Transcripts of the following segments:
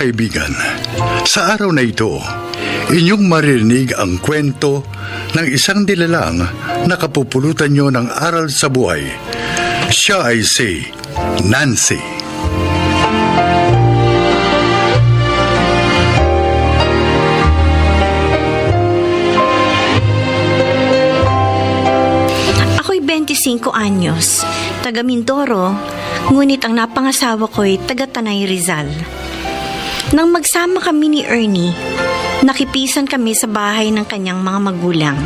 kaibigan, sa araw na ito, inyong maririnig ang kwento ng isang nilalang na kapupulutan nyo ng aral sa buhay. Siya ay si Nancy. Ako'y 25 anyos, taga Mindoro, ngunit ang napangasawa ko'y taga Tanay Rizal. Nang magsama kami ni Ernie, nakipisan kami sa bahay ng kanyang mga magulang.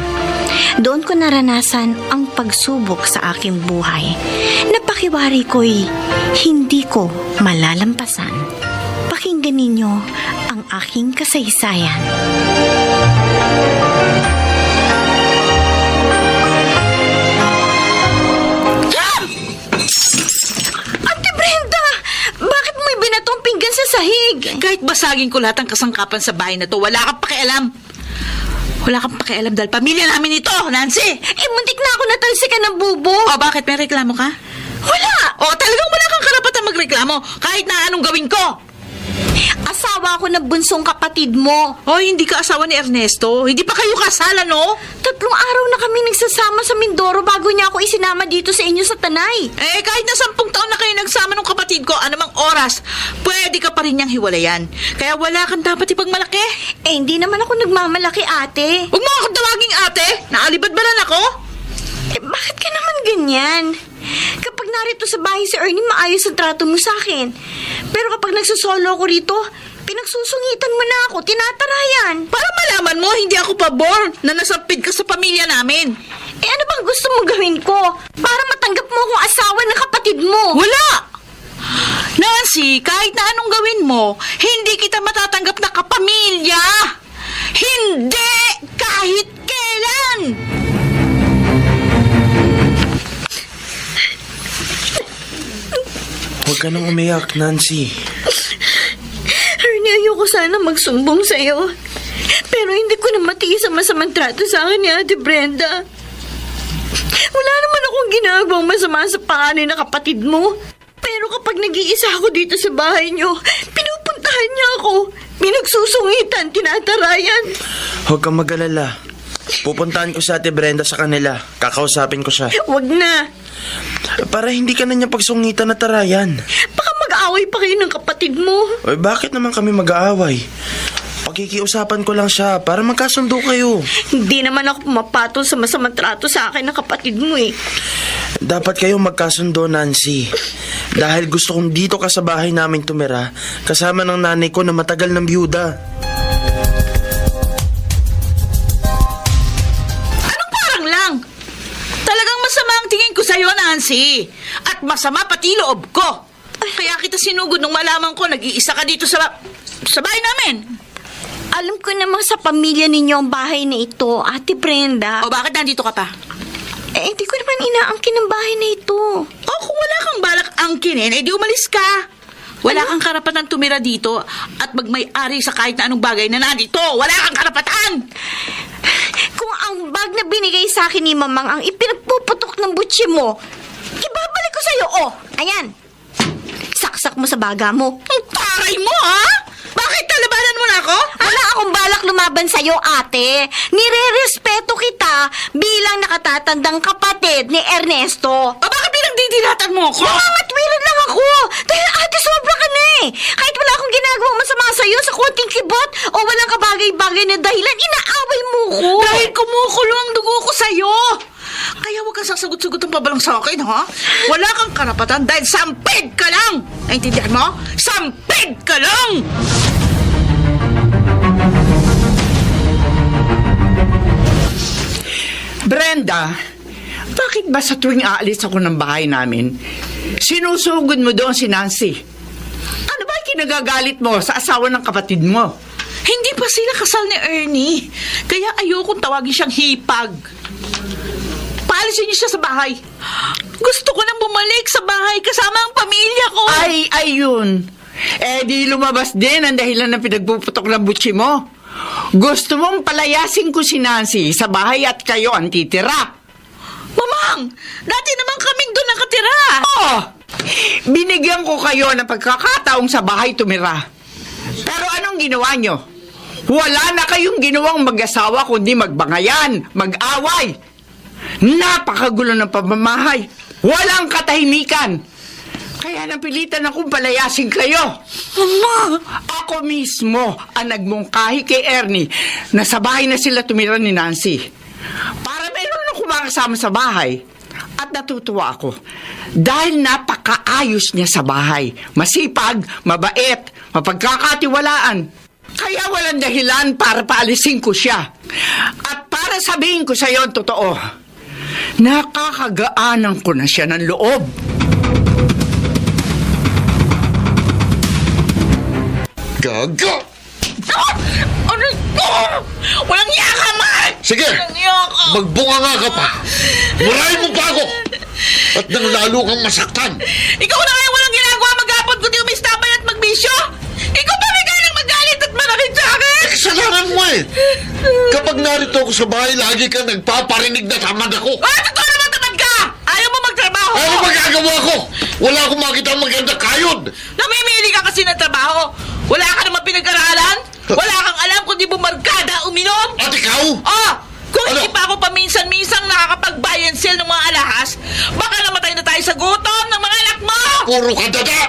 Doon ko naranasan ang pagsubok sa aking buhay. Napakiwari ko'y hindi ko malalampasan. Pakinggan ninyo ang aking kasaysayan. Ate Brenda! Bakit mo'y binatong pinggan sa sahig? Kahit basagin ko lahat ng kasangkapan sa bahay na to, wala kang pakialam. Wala kang pakialam dahil pamilya namin ito, Nancy! Muntik na ako natalsikan ng bubo. O, bakit? May reklamo ka? Wala! O, talagang wala kang karapatan magreklamo kahit na anong gawin ko. Asawa ako ng bunsong kapatid mo. O, hindi ka asawa ni Ernesto. Hindi pa kayo kasala, no? 3 araw na kami nagsasama sa Mindoro bago niya ako isinama dito sa inyo sa Tanay. Kahit na 10 taon na kayo nagsama ng kapatid ko, anumang oras, pwede ka pa rin niyang hiwalayan. Kaya wala kang dapat ipagmalaki. Hindi naman ako nagmamalaki, ate. Huwag mo akong tawaging ate. Naalibad ba lang ako? Bakit ka naman ganyan? Kapag narito sa bahay si Ernie, maayos ang trato mo sa akin. Pero kapag nagsusolo ako rito, pinagsusungitan mo na ako, tinatarayan. Para malaman mo, hindi ako pabor na nasapid ka sa pamilya namin. Ano bang gusto mong gawin ko? Para matanggap mo akong asawa ng kapatid mo. Wala! Nancy, kahit na anong gawin mo, hindi kita matatanggap na kapamilya! Hindi! Kahit kailan! Huwag ka nang umiyak, Nancy. Ernie, ayoko sana magsumbong sa'yo. Pero hindi ko na matiis ang masamang trato sa akin ni Ate Brenda. Wala naman akong ginagawang masama sa panganay na kapatid mo. Pero kapag nag-iisa ako dito sa bahay niyo, pinupuntahan niya ako. Pinagsusungitan, tinatarayan. Huwag kang mag-alala. Pupuntahan ko sa Ate Brenda sa kanila. Kakausapin ko siya. Huwag na. Para hindi ka na niya pagsungitan na tarayan. Baka mag-aaway pa kayo ng kapatid mo. Oy, bakit naman kami mag-aaway? Pakikiusapan ko lang siya para magkasundo kayo. Hindi naman ako pumapatol sa masamang trato sa akin ng kapatid mo eh. Dapat kayo magkasundo, Nancy. Dahil gusto kong dito ka sa bahay namin tumira, kasama ng nanay ko na matagal ng byuda. Anong parang lang? Talagang masama ang tingin ko sa'yo, Nancy. At masama pati loob ko. Kaya kita sinugod nung malaman ko nag-iisa ka dito sa bahay namin. Alam ko namang sa pamilya ninyo ang bahay na ito, Ate Brenda. O bakit nandito ka pa? Hindi ko naman inaangkin ang bahay na ito. O kung wala kang balak angkinin, di umalis ka. Wala kang karapatan tumira dito at magmay-ari sa kahit na anong bagay na nandito. Wala kang karapatan! Kung ang bag na binigay sa akin ni Mamang ang ipinagpuputok ng butsi mo, ibabalik ko sa'yo. Ayan. Saksak mo sa baga mo. Ang taray mo, ha? Bakit talabanan mo na ako? Wala akong balak lumaban sa'yo, ate. Nire-respeto kita bilang nakatatandang kapatid ni Ernesto. O bakit pinagdidilatan mo ako? Nangangatwiran lang ako. Dahil ate, sobra ka na eh. Kahit wala akong ginagawang masama sa'yo sa konting kibot o walang kabagay-bagay na dahilan, inaaway mo ko. Dahil kumukulo ang dugo ko sa'yo. Kaya huwag kang sasagot-sagot ang pabalang sa akin, ha? Wala kang karapatan dahil sampid ka lang! Naintindihan mo? Sampid ka lang! Brenda, bakit ba sa tuwing aalis ako ng bahay namin, sinusugod mo doon si Nancy? Ano ba kinagagalit mo sa asawa ng kapatid mo? Hindi pa sila kasal ni Ernie. Kaya ayokong tawagin siyang hipag. Paalisin niyo siya sa bahay. Gusto ko nang bumalik sa bahay kasama ang pamilya ko. Ay, ayun. Di lumabas din ang dahilan ng pinagpuputok ng butsi mo. Gusto mong palayasin ko si Nancy sa bahay at kayo ang titira. Mamang, dati naman kaming doon nakatira. Binigyan ko kayo ng pagkakataong sa bahay tumira. Pero anong ginawa nyo? Wala na kayong ginawang mag-asawa kundi magbangayan, mag-away. Napakagulo ng pamamahay. Walang katahimikan. Kaya napilitan akong palayasin kayo. Mama! Ako mismo ang nagmungkahi kay Ernie na sa bahay na sila tumira ni Nancy. Para meron akong makasama sa bahay. At natutuwa ako. Dahil napakaayos niya sa bahay. Masipag, mabait, mapagkakatiwalaan. Kaya walang dahilan para paalisin ko siya. At para sabihin ko sa iyo ang totoo, nakakagaanan ko na siya ng loob. Gaga! Ano ito? Walang yaka, man! Sige, Walang yaka! magbunga nga ka pa. Murahin mo pa ako. At nang lalo kang masaktan. Ikaw na nga walang ginagawa maghapon kundi umistabay at magbisyo! Ikaw pa may ganang magalit at manakit sa akin! Kasalanan mo eh. Kapag narito ako sa bahay, lagi ka nagpaparinig na tamad ako. Ah, totoo naman tamad ka! Ayaw mo magtrabaho! Ano magagawa ko? Wala akong makita ang maganda kayod. Namimili ka kasi ng trabaho! Wala ka naman pinag-aralan? Wala kang alam kundi bumarkada, uminom? At ikaw? Oh! Kung Ano? hindi pa ako paminsan-minsang nakakapag-buy and sell ng mga alahas, baka namatay na tayo sa gutom ng mga anak mo! Puro ka dada.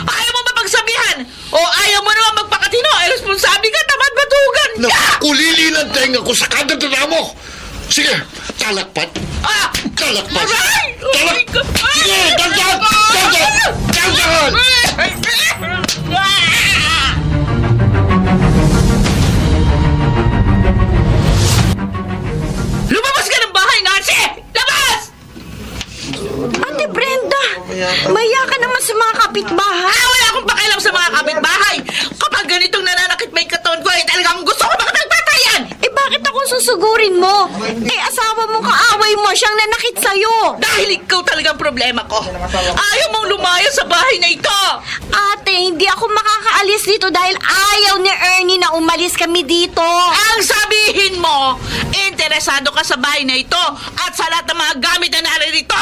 Ayaw mo mapagsabihan! O ayaw mo naman magpakatino! Ay, responsable ka, tamad batugan ka! Nakulili ng tenga ko sa kadadada mo. Sige, talakpat. Ah! Talakpat. Aray! Talak! Aray! Sige, dandan! Dandan! Dandan! Lumabas ka ng bahay, Nancy! Labas! Ate Brenda, maya ka naman sa mga kapitbahay. Ah, wala akong pakialam sa mga kapitbahay! Kapag ganitong nananakit may katawan ko, eh talagang gusto ko makapagpatayan! Eh bakit ako susugurin mo? Eh asawa mo kaaway mo siyang nanakit sa'yo. Dahil ikaw talagang problema ko. Ayaw mong lumaya sa bahay na ito! Ate, hindi ako makakaalis dito dahil ayaw ni Ernie na umalis kami dito. Ang sabihin mo, interesado ka sa bahay na ito at sa lahat ng mga gamit na naririto.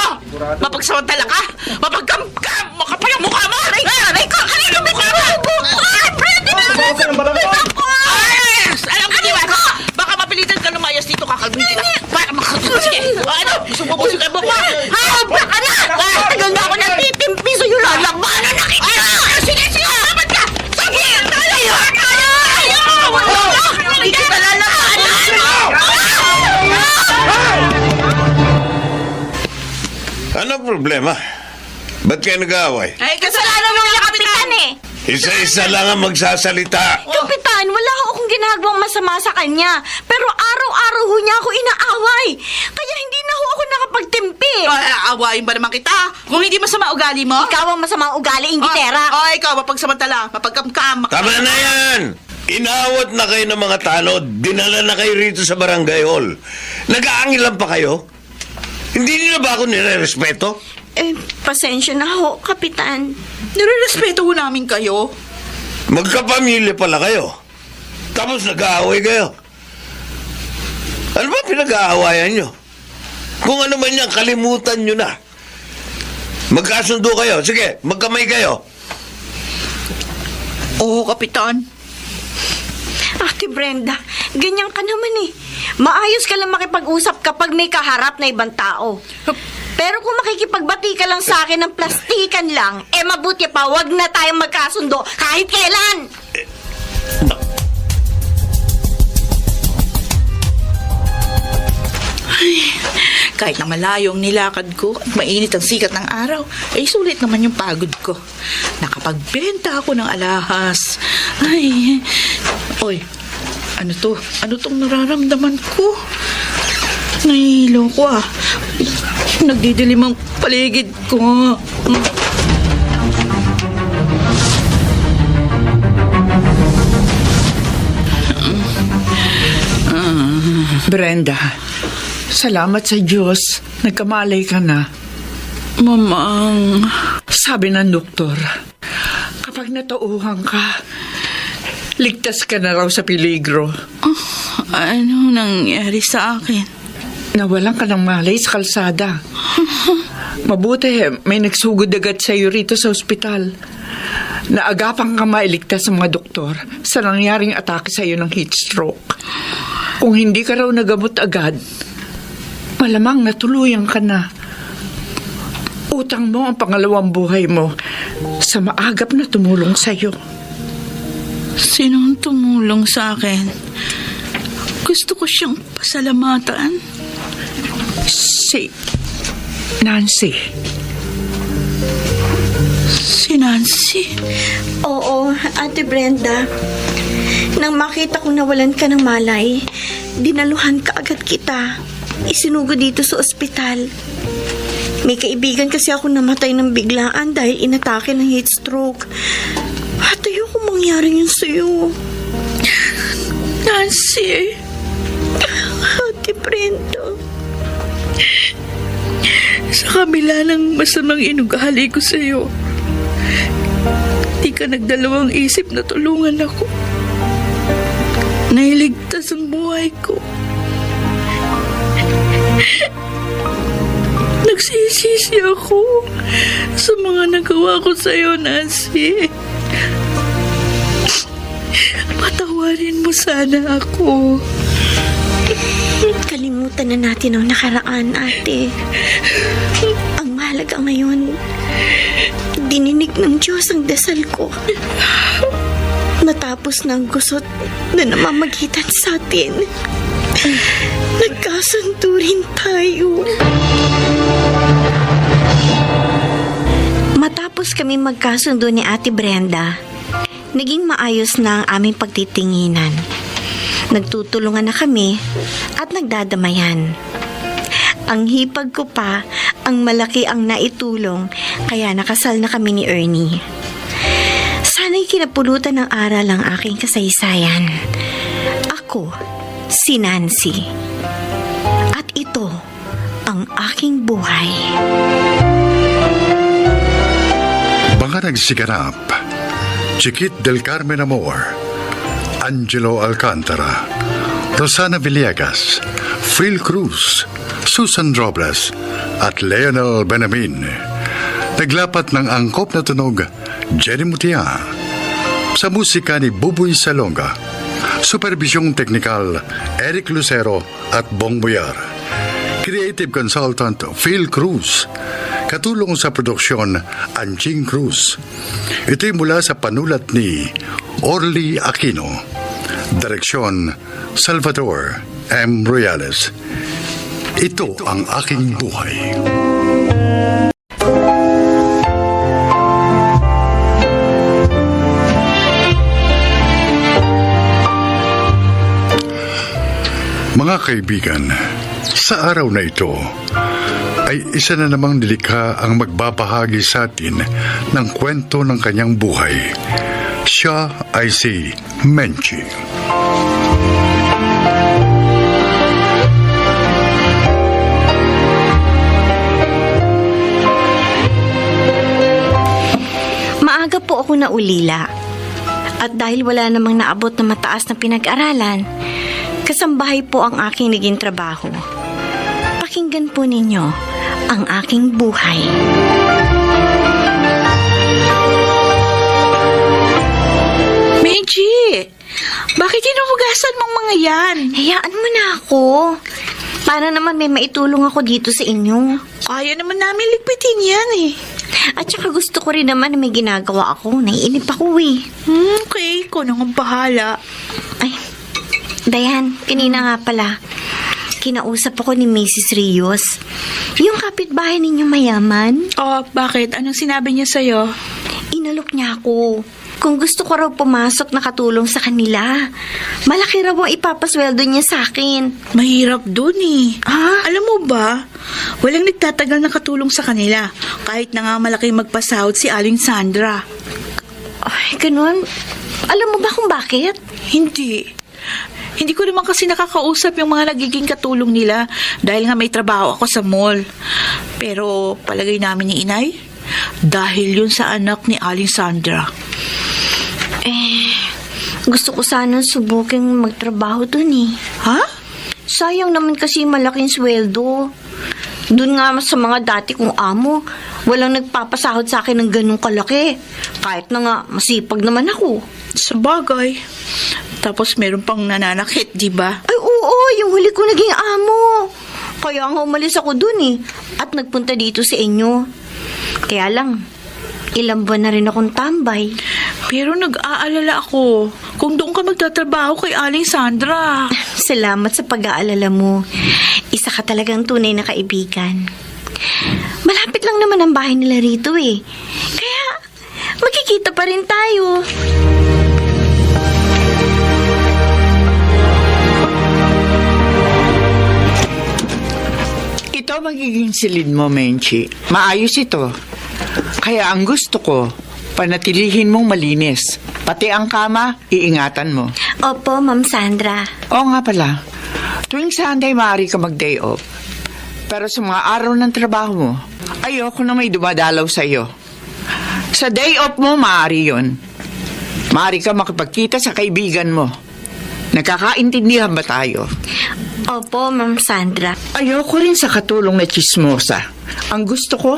Mapagsamantala ka, mapagkamkam, makapal ang mukha mo. Aray ko, kanino mukha mo? Ay, Brenda! Ay, alam ko, di ba? Baka mapilitan ka lumayas dito, kakalbin kita. Para makakasusin. Ano? Gusto mo busin ka mo pa? Habla ka na! Tagal na ako natitimpi sa'yo, lalabanan na kita! Sige, sige, dapat ka! Sige, tayo! Tayo! Hindi kita lalabanan! Ano problema? Ba't kayo nag-aaway? Ay, kasalanan mo niya, Kapitan eh! Isa-isa lang ang magsasalita. Kapitan, wala akong ginagawang masama sa kanya. Pero araw-araw ho niya ako inaaway. Kaya hindi na ho ako nakapagtimpi. Ay, awayin ba naman kita? Kung hindi masama ugali mo? Ikaw ang masamang ugali, Ingitera. Ikaw, mapagsamantala, mapagkamkam. Tama na yan! Inawat na kayo ng mga tanod. Dinala na kayo rito sa barangay hall. Nag-aangilan pa kayo? Hindi niyo ba ako nire-respeto? Eh, pasensya na ho, Kapitan. Nire-respeto ho namin kayo. Magkapamilya pala kayo. Tapos nag-aaway kayo. Ano ba pinag-aawayan nyo? Kung ano man yan, kalimutan nyo na. Magkasundo kayo. Sige, magkamay kayo. Oo, Kapitan. Ate Brenda, ganyan ka naman eh. Maayos ka lang makipag-usap kapag may kaharap na ibang tao. Pero kung makikipagbati ka lang sa akin ng plastikan lang, eh mabuti pa, wag na tayong magkasundo kahit kailan. Kahit na malayo ang nilakad ko at mainit ang sikat ng araw, ay sulit naman yung pagod ko. Nakapagbenta ako ng alahas. Ay, oy, ano to? Ano tong nararamdaman ko? Nahihilo ko ah. Nagdidilim ang paligid ko. Brenda, salamat sa Diyos. Nagkamalay ka na. Mamang, Sabi ng doktor, kapag natauhan ka, ligtas ka na raw sa peligro. ano nangyari sa akin? Nawalan ka ng malay sa kalsada. Mabuti, may nagsugod agad sa iyo rito sa ospital. naagapan ka mailigtas sa mga doktor sa nangyaring atake sa iyo ng heat stroke. Kung hindi ka raw nagamot agad, malamang natuluyan ka na. Utang mo ang pangalawang buhay mo sa maagap na tumulong sa iyo. Sinong tumulong sa akin? Gusto ko siyang pasalamatan. Si Nancy. Si Nancy. Oo, Ate Brenda. Nang makita ko nawalan ka ng malay, dinaluhan ka agad kita. Isinugo dito sa ospital. May kaibigan kasi ako namatay ng biglaan dahil inatake ng heat stroke. At ayoko mangyari yun sa'yo. Nancy. Ate Brenda. Sa kabila ng masamang inugali ko sa'yo, di ka nagdalawang isip na tulungan ako. Nailigtas ang buhay ko. Nagsisisi ako sa mga nagawa ko sa'yo, Nancy. Patawarin mo sana ako. Kalimutan na natin ang nakaraan, ate. Ang mahalaga ngayon, dininig ng Diyos ang dasal ko. Natapos na ang gusot na namamagitan sa atin. Nagkasundo rin tayo. Matapos kami magkasundo ni Ate Brenda, naging maayos na ang aming pagtitinginan. Nagtutulungan na kami at nagdadamayan. Ang hipag ko pa, ang malaki ang naitulong, kaya nakasal na kami ni Ernie. Sana'y kinapulutan ng aral ang aking kasaysayan. Ako, si Nancy. At ito, ang aking buhay. Mga nagsiganap, Chiquit del Carmen Amor, Angelo Alcantara, Rosana Villegas, Phil Cruz, Susan Robles, at Leonel Benamin. Naglapat ng angkop na tunog, Jenny Mutia. Sa musika ni Buboy Salonga. Supervisyong teknikal, Eric Lucero at Bong Boyar. Creative Consultant, Phil Cruz. Katulong sa produksyon, Anching Cruz. Ito'y mula sa panulat ni Orly Aquino. Direksyon, Salvador M. Royales. Ito ang aking buhay. Mga kaibigan, sa araw na ito ay isa na namang nilikha ang magbabahagi sa atin ng kwento ng kanyang buhay. Siya ay si Menchi. Maaga po ako naulila. At dahil wala namang naabot na mataas na pinag-aralan, kasambahay po ang aking naging trabaho. Pakinggan po ninyo ang aking buhay. Meiji, bakit hinuhugasan mong mga yan? Hayaan mo na ako. Para naman may maitulong ako dito sa inyo. Kaya naman namin ligpitin yan eh. At saka gusto ko rin naman na may ginagawa ako. Naiinip ako eh. Okay, ikaw na ang bahala. Ay, Dayan, kanina nga pala. Kinausap ako ni Mrs. Rios. Yung kapitbahay ninyong mayaman. Oh, bakit? Anong sinabi niya sa'yo? Inalok niya ako. Kung gusto ko raw pumasok na katulong sa kanila, malaki raw ang ipapasweldo niya sa akin. Mahirap dun eh. Ha? Alam mo ba, walang nagtatagal na katulong sa kanila. Kahit na nga malaki magpasahod si Aling Sandra. Ay, ganun. Alam mo ba kung bakit? Hindi. Hindi ko naman kasi nakakausap yung mga nagiging katulong nila dahil nga may trabaho ako sa mall. Pero palagay namin ni Inay, dahil yun sa anak ni Aling Sandra. Gusto ko sana subuking magtrabaho dun eh. Ha? Sayang naman kasi malaking sweldo. Doon nga sa mga dati kong amo, walang nagpapasahod sa akin ng ganung kalaki. Kahit na nga masipag naman ako. Sa bagay. Tapos meron pang nananakit, di ba? Ay oo, yung huli ko naging amo. Kaya nga umalis ako dun eh. At nagpunta dito sa inyo. Kaya lang, ilang buwan na rin akong tambay. Pero nag-aalala ako kung doon ka magtatrabaho kay Aling Sandra. Salamat sa pag-aalala mo. Isa ka talagang tunay na kaibigan. Malapit lang naman ang bahay nila rito eh. Kaya, magkikita pa rin tayo. Ito magiging silid mo, Menchi. Maayos ito. Kaya ang gusto ko, panatilihin mong malinis. Pati ang kama, iingatan mo. Opo, Ma'am Sandra. Oo nga pala. Tuwing Sunday, maaari ka mag-day off. Pero sa mga araw ng trabaho mo, ayoko na may dumadalaw sa iyo. Sa day off mo, maaari yun. Maaari ka makipagkita sa kaibigan mo. Nakakaintindihan ba tayo? Opo, Ma'am Sandra. Ayoko rin sa katulong na chismosa. Ang gusto ko,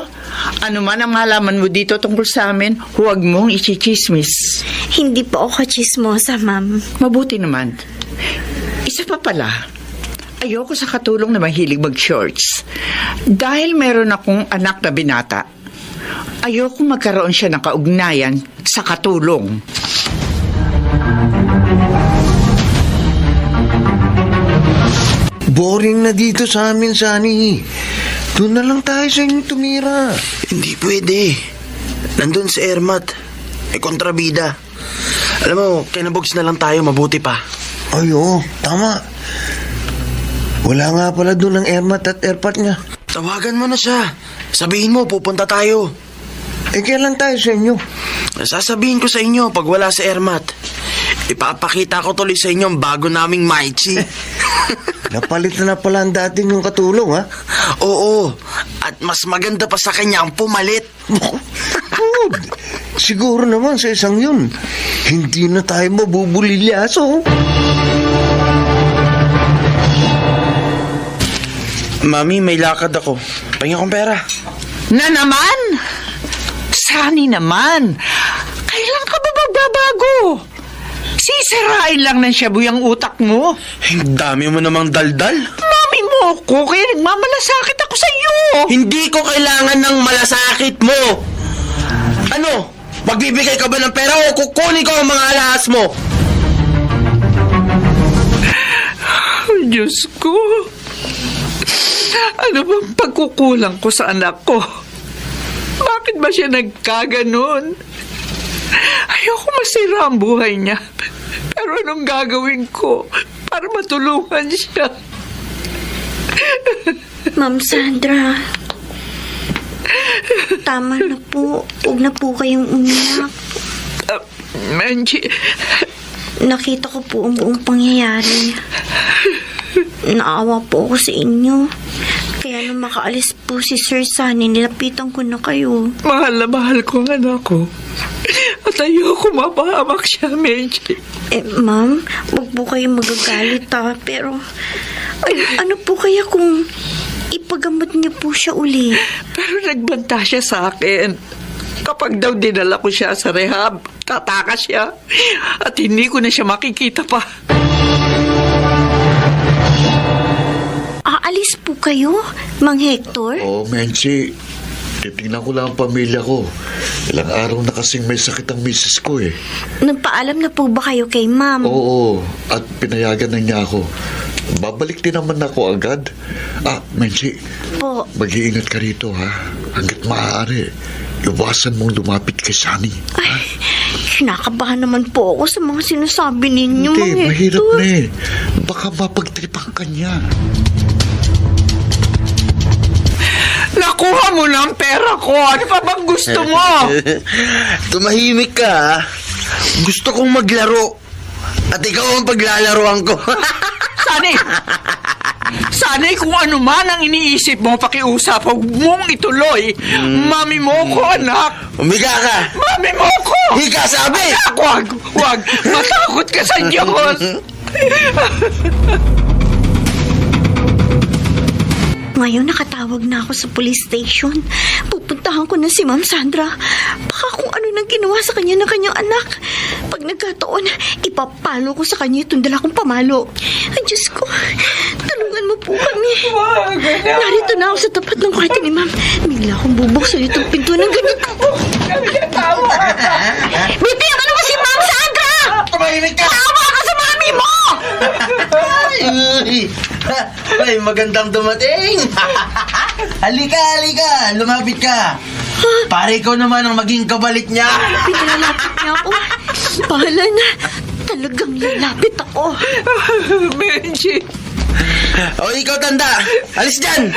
ano man ang malaman mo dito tungkol sa amin, huwag mong ichichismis. Hindi po ako chismosa, Ma'am. Mabuti naman. Isa pa pala, ayoko sa katulong na mahilig mag-shorts. Dahil meron akong anak na binata, ayoko magkaroon siya ng kaugnayan sa katulong. Boring na dito sa amin, Sunny. Doon na lang tayo sa inyo tumira. Hindi pwede. Nandun si Ermat. Kontrabida. Alam mo, kinabogs na lang tayo, mabuti pa. Ay, oo, tama. Wala nga pala doon ang Ermat at Erpat niya. Tawagan mo na siya. Sabihin mo, pupunta tayo. Eh, kailan tayo sa inyo? Sasabihin ko sa inyo pag wala si Ermat. Ipapakita ko tuloy sa inyo ang bago naming Maichi. Napalit na pala ang dating yung katulong, ha? Oo, at mas maganda pa sa kanya ang pumalit. Good. Siguro naman sa isang yun, hindi na tayo mabubulilyaso. Mami, may lakad ako. Pahingin akong pera. Na naman? Sani naman? Kailan ka ba magbabago? Sisirain lang ng shabu yung utak mo. Ang dami mo namang daldal. Mami mo ko, kaya nagmamalasakit ako sa iyo. Hindi ko kailangan ng malasakit mo. Ano? Magbibigay ka ba ng pera o kukunin ko ang mga alahas mo? Diyos ko. Ano bang pagkukulang ko sa anak ko? Bakit ba siya nagkaganon? Ayoko masira ang buhay niya. Pero anong gagawin ko para matulungan siya? Ma'am Sandra. Tama na po. Huwag na po kayong umiyak. Menchi, Nakita ko po ang buong pangyayari. Naawa po ako sa inyo. Kaya nung makaalis po si Sir Sunny, nilapitan ko na kayo. mahal na mahal ko ang anak ko. At ayoko mapahamak siya, Menchi. Ma'am, huwag po kayong magagalit Pero, ano po kaya kung ipagamot niyo po siya uli? Pero nagbanta siya sa akin. Kapag daw dinala ko siya sa rehab, tatakas siya. At hindi ko na siya makikita pa. Aalis po kayo, Mang Hector? Oh, Menchi, titingnan ko lang ang pamilya ko. Ilang araw na kasing may sakit ang misis ko eh. Nagpaalam na po ba kayo kay Ma'am? Oo, at pinayagan na niya ako. Babalik din naman ako agad. Menchi, Po. mag-iingat ka rito ha. Hanggat maaari, iwasan mong lumapit kay Sunny. Ay, kinakabahan naman po ako sa mga sinasabi ninyo, Hindi, Mang mahirap Hector. na eh. Baka mapagtripan ka niya. Nakuha mo na ang pera ko. Ano pa bang gusto mo? Tumahimik ka, ha? Gusto kong maglaro. At ikaw ang paglalaroan ko. Sana'y kung ano man ang iniisip mo pakiusap, huwag mong ituloy. Mami mo ko, anak. Umiga ka. Mami mo ko. Higa, sabi. Anak, wag. Matakot ka sa Diyos. Ngayon nakatawag na ako sa police station. Pupuntahan ko na si Ma'am Sandra. Baka kung ano nang ginawa sa kanya ng kanyang anak. Pag nagkataon, ipapalo ko sa kanya itong dala kong pamalo. Ay, Diyos ko. Tulungan mo po kami. Narito na ako sa tapat ng kwarto ni Ma'am. Bigla akong bubuksan itong pinto ng ganito. Bitiwan mo si Ma'am Sandra! Tumahimik ka! Tawa ka sa mami mo! Ay, magandang dumating! Halika, halika! Lumapit ka! Pare ko naman ang maging kabalik niya! Pinalalapit niya ako. Bahala na. Talagang lalapit ako. Benji! O, ikaw tanda! Alis dyan!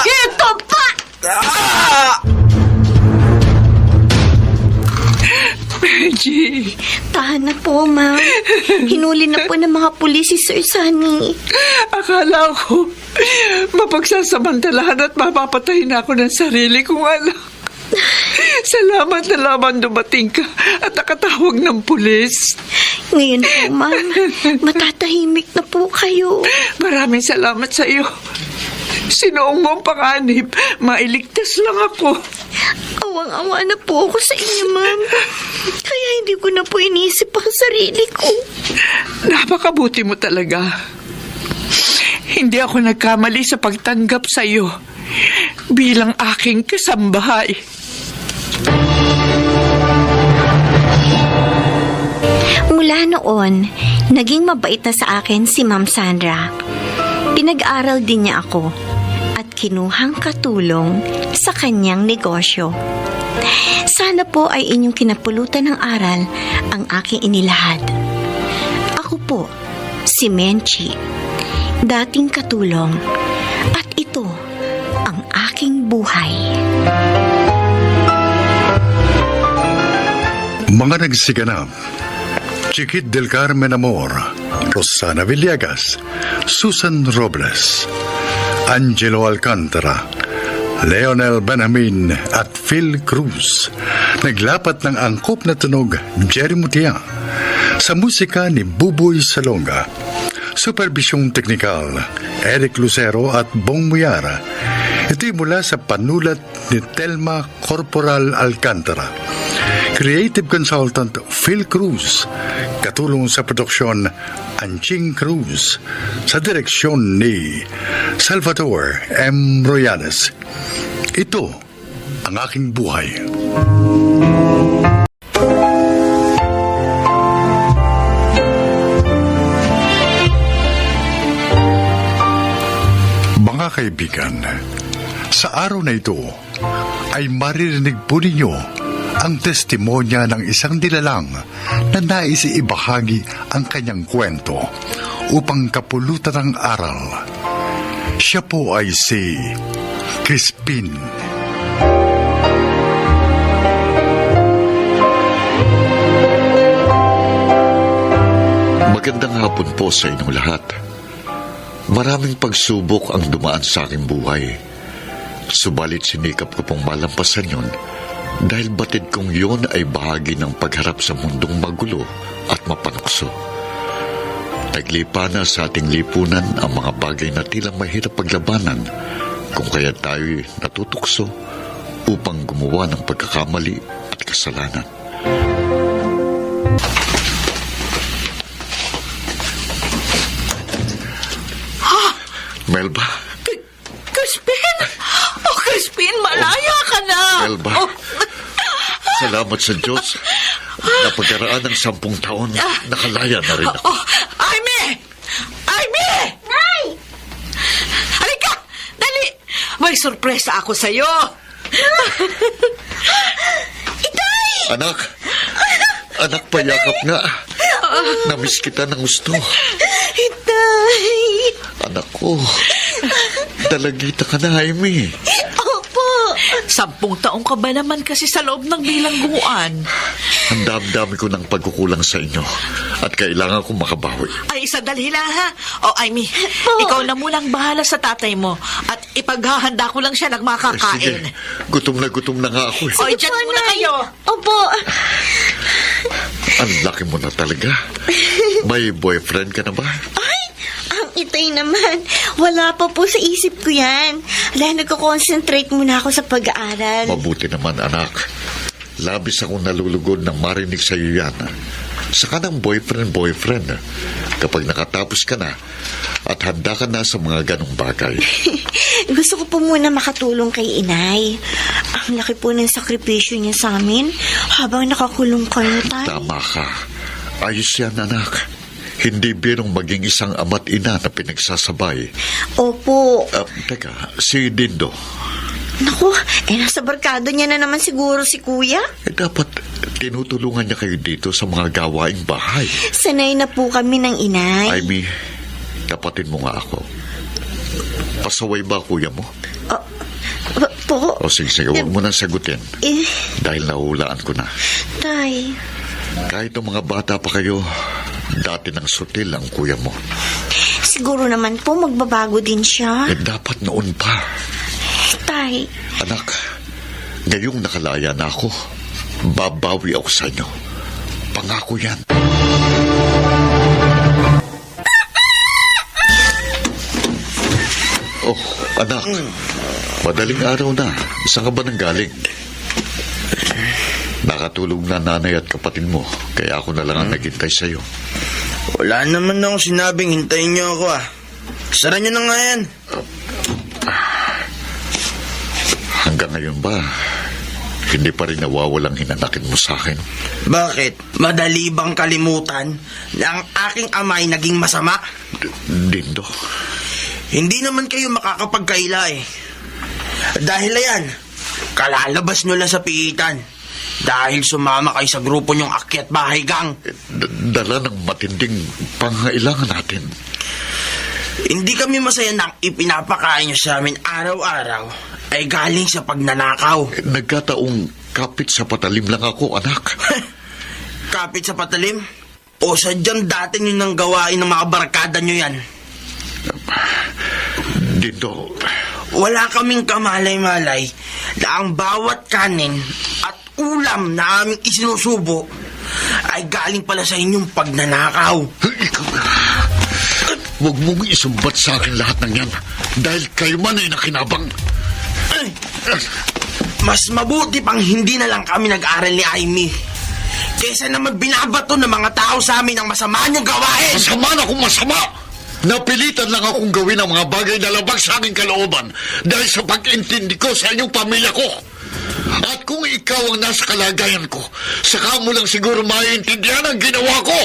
Ito pa! Benji! Tahan na po, ma'am. Hinuli na po ng mga pulis si Sir Sunny. Akala ko mapagsasamantalahan at mapapatay na ako ng sarili kong anak. Salamat na lamang dumating ka at nakatawag ng pulis. Ngayon po, ma'am, matatahimik na po kayo. Maraming salamat sa iyo. Sinuong mo ang panganib, mailigtas lang ako. Awang-awa na po ako sa inyo, ma'am. Kaya hindi ko na po inisip ang sarili ko. Napakabuti mo talaga. Hindi ako nagkamali sa pagtanggap sa iyo bilang aking kasambahay. Mula noon, naging mabait na sa akin si Ma'am Sandra. Pinag-aral din niya ako at kinuhang katulong sa kanyang negosyo. Sana po ay inyong kinapulutan ng aral ang aking inilahad. Ako po, si Menchi, dating katulong, at ito ang aking buhay. Mga nagsiganap: Chiquit del Carmen Amor, Rosana Villegas, Susan Robles, Angelo Alcantara, Leonel Benjamin at Phil Cruz. Naglapat ng angkop na tunog Jerry Mutia. Sa musika ni Buboy Salonga. Supervisyong teknikal Eric Lucero at Bong Muyara. Ito'y mula sa panulat ni Telma Corporal Alcantara. Creative Consultant Phil Cruz. Katulong sa produksyon Anching Cruz. Sa direksyon ni Salvador M. Royales. Ito ang aking buhay. Mga kaibigan, sa araw na ito ay maririnig po ninyo ang testimonya ng isang nilalang na nais ibahagi ang kanyang kwento upang kapulutan ng aral. Siya po ay si Crispin. Magandang hapon po sa inyong lahat. Maraming pagsubok ang dumaan sa aking buhay. Subalit sinikap ko pong malampasan yon dahil batid kong yon ay bahagi ng pagharap sa mundong magulo at mapanukso. Naglipa na sa ating lipunan ang mga bagay na tilang mahirap paglabanan, kung kaya tayo'y natutukso upang gumawa ng pagkakamali at kasalanan. Melba? Crispin! Oh, Crispin, malaya ka na! Melba? Oh, Salamat sa Diyos. Napagkaraan ng 10 taon, nakalaya na rin ako. oh, Aimee! Aimee! Nay! Halika! Dali! May sorpresa ako sa'yo! Anak! Anak, payakap nga. Namiss kita ng gusto. Itay! Anak ko, dalagita ka na, Jaime. Opo! 10 taong ka ba naman kasi sa loob ng bilangguan? Ang dami-dami ko ng pagkukulang sa inyo at kailangan kong makabawi. Ay, sandali lang ha. O, Aimee, ikaw na munang bahala sa tatay mo at ipaghahanda ko lang siya ng Sige, makakain. gutom na nga ako eh. O, dyan muna kayo. Opo! Ang laki mo na talaga. May boyfriend ka na ba? Ay! Itay naman, wala pa po sa isip ko yan. Dahil nagko-concentrate muna ako sa pag-aaral. Mabuti naman, anak. Labis akong nalulugod nang marinig sa iyo yan. Saka ng boyfriend. Kapag nakatapos ka na at handa ka na sa mga ganong bagay. Gusto ko po muna makatulong kay inay. Ang laki po ng sakripisyo niya sa amin habang nakakulong kayo, tay. Tama ka. Ayos yan, anak. Hindi birong maging isang ama't ina na pinagsasabay. Opo. Teka, si Dindo. Naku, nasa barkado niya na naman siguro si kuya. Dapat tinutulungan niya kayo dito sa mga gawaing bahay. Sanay na po kami ng inay. Amy, tapatin mo nga ako. Pasaway ba kuya mo? Po. O sige, huwag mo nang sagutin. Dahil nahulaan ko na. Tay. Kahit ang mga bata pa kayo, dati ng sutil ang kuya mo. Siguro naman po magbabago din siya. Dapat noon pa. Tay. Anak, ngayong nakalaya na ako, babawi ako sa inyo. Pangako yan. Oh, anak. Madaling araw na. Saan ka ba nang galing? Nakatulog na nanay at kapatid mo, kaya ako na lang ang naghintay sa'yo. Wala naman akong sinabing hintayin niyo ako Sara niyo na nga yan. Hanggang ngayon ba, hindi pa rin nawawalang hinanakin mo sa akin? Bakit? Madali bang kalimutan na ang aking amay naging masama? Dindo. Hindi naman kayo makakapagkaila Dahil ayan, kalalabas nyo lang sa piitan. Dahil sumama kayo sa grupo nyong akyat bahay gang. Dala ng matinding pangailangan natin. Hindi kami masaya na ang ipinapakain nyo sa amin araw-araw ay galing sa pagnanakaw. Nagkataong kapit sa patalim lang ako, anak. Kapit sa patalim? O sadyang dati nyo nang gawain ng mga barkada nyo yan? Dindo. Wala kaming kamalay-malay na ang bawat kanin at ulam na aming isinusubo ay galing pala sa inyong pagnanakaw. Ikaw na. Huwag mong isumbat sa akin lahat ng yan dahil kayo man ay nakinabang. Mas mabuti pang hindi na lang kami nag-aral ni Amy kaysa naman binabato ng mga tao sa amin ang masama niyong gawain. Masama na kung masama. Napilitan lang akong gawin ang mga bagay na labag sa aking kalooban dahil sa pag-intindi ko sa inyong pamilya ko. At kung ikaw ang nasa kalagayan ko, saka mo lang siguro maiintindihan ang ginawa ko.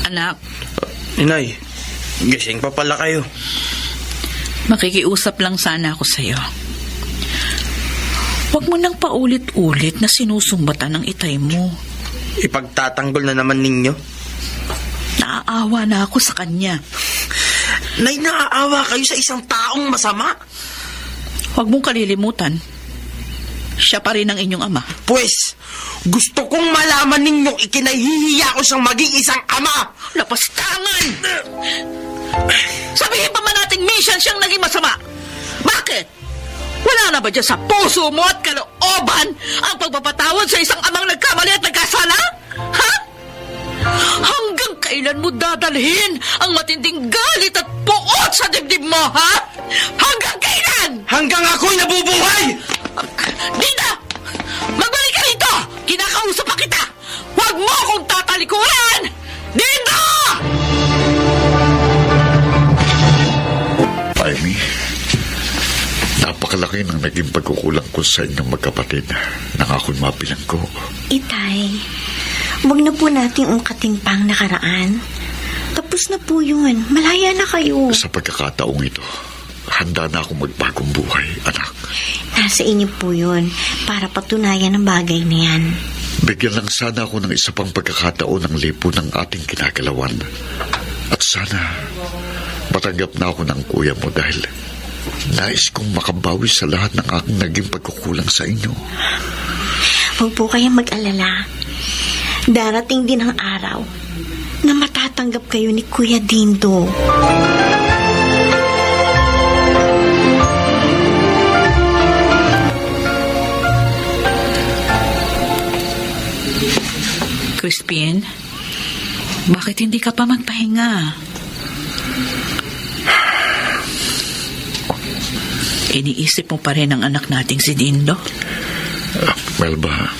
Anak, Inay, gising pa pala kayo. makikiusap lang sana ako sa'yo. Huwag mo nang paulit-ulit na sinusumbatan ng itay mo. Ipagtatanggol na naman ninyo. Naaawa na ako sa kanya. Nay, naaawa kayo sa isang taong masama. Huwag mong kalilimutan. Siya pa rin ang inyong ama. Pues, gusto kong malaman ninyong ikinahihiya ko siyang maging isang ama. Lapastangan! Sabihin pa man nating minsan siyang naging masama. Bakit? Wala na ba dyan sa puso mo at kalooban ang pagpapatawad sa isang amang nagkamali at nagkasala? Ha? Hanggang kailan mo dadalhin ang matinding galit at puot sa dibdib mo, ha? Hanggang kailan? Hanggang ako'y nabubuhay! Dina! Magbalik ka rito! Kinakausap pa kita! Huwag mo akong tatalikuran! Dina! Amy, napakalaki ng naging pagkukulang ko sa inyong magkapatid nang ako'y mabilang ko. Itay, huwag na po nating ungkatin pang nakaraan. Tapos na po yun. Malaya na kayo. Sa pagkakataong ito, handa na akong magbagong buhay, anak. Nasa inyo po yun para patunayan ang bagay na yan. Bigyan lang sana ako ng isa pang pagkakataon ng lipo ng ating kinagalawan. At sana matanggap na ako ng kuya mo dahil nais kong makabawi sa lahat ng aking naging pagkukulang sa inyo. Huwag po kayong mag-alala. Darating din ang araw na matatanggap kayo ni Kuya Dindo. Crispin, bakit hindi ka pa magpahinga? Iniisip mo pa rin ang anak nating si Dindo? Melba,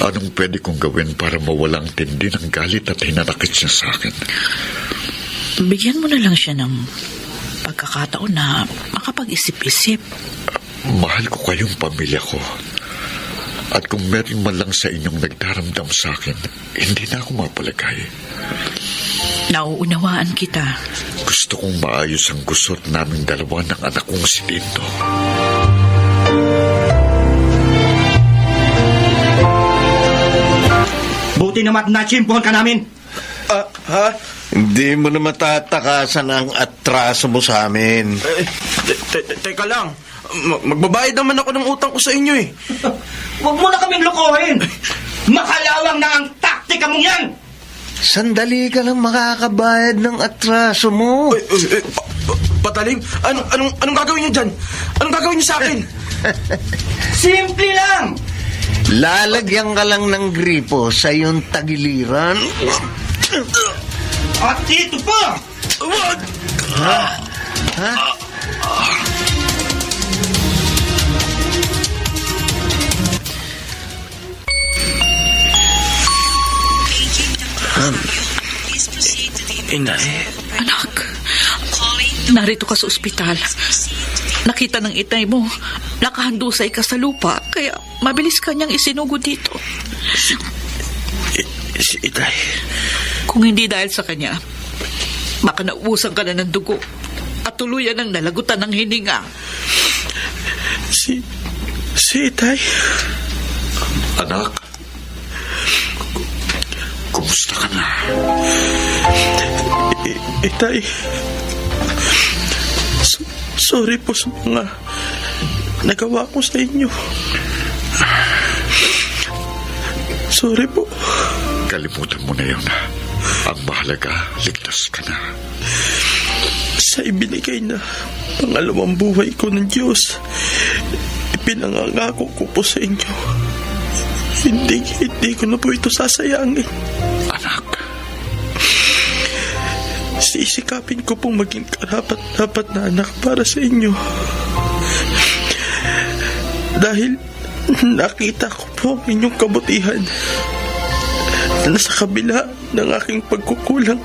anong pwede kong gawin para mawala ang tindi ng galit at hinanakit niya sa akin? Bigyan mo na lang siya ng pagkakataon na makapag-isip-isip. Mahal ko kayong pamilya ko. At kung meron man lang sa inyong nagdaramdam sa akin, hindi na ako mapalagay. Nauunawaan kita. Gusto kong maayos ang gusot naming dalawa ng anak kong si Dindo. Buti naman natsimpuhan ka namin. Ha? Hindi mo na matatakasan ang atraso mo sa amin. Teka lang. Magbabayad naman ako ng utang ko sa inyo eh. Huwag mo na kaming lokohin. Makalawang na ang taktika mong yan. Sandali ka lang makakabayad ng atraso mo. Pataling? Anong gagawin niyo dyan? Anong gagawin niyo sa akin? Simple lang. Lalagyan ka lang ng gripo sa iyong tagiliran. At dito pa. Inay. Anak, narito ka sa ospital. Nakita ng itay mo, nakahandusay ka sa lupa, kaya mabilis ka niyang isinugod dito. Si Itay. Kung hindi dahil sa kanya, baka naubusan ka na ng dugo at tuluyan ng nalagutan ng hininga. Si Itay. Anak, kumusta ka na? Itay. Sorry po sa mga nagawa ko sa inyo. Sorry po. Kalimutan mo na yun. Ang mahalaga, ligtas ka na. Sa ibinigay na pangalawang buhay ko ng Diyos, ipinangangako ko po sa inyo. Hindi ko na po ito sasayangin. Anak, Sisikapin ko pong maging karapat-dapat na anak para sa inyo. Dahil nakita ko po ang inyong kabutihan na sa kabila ng aking pagkukulang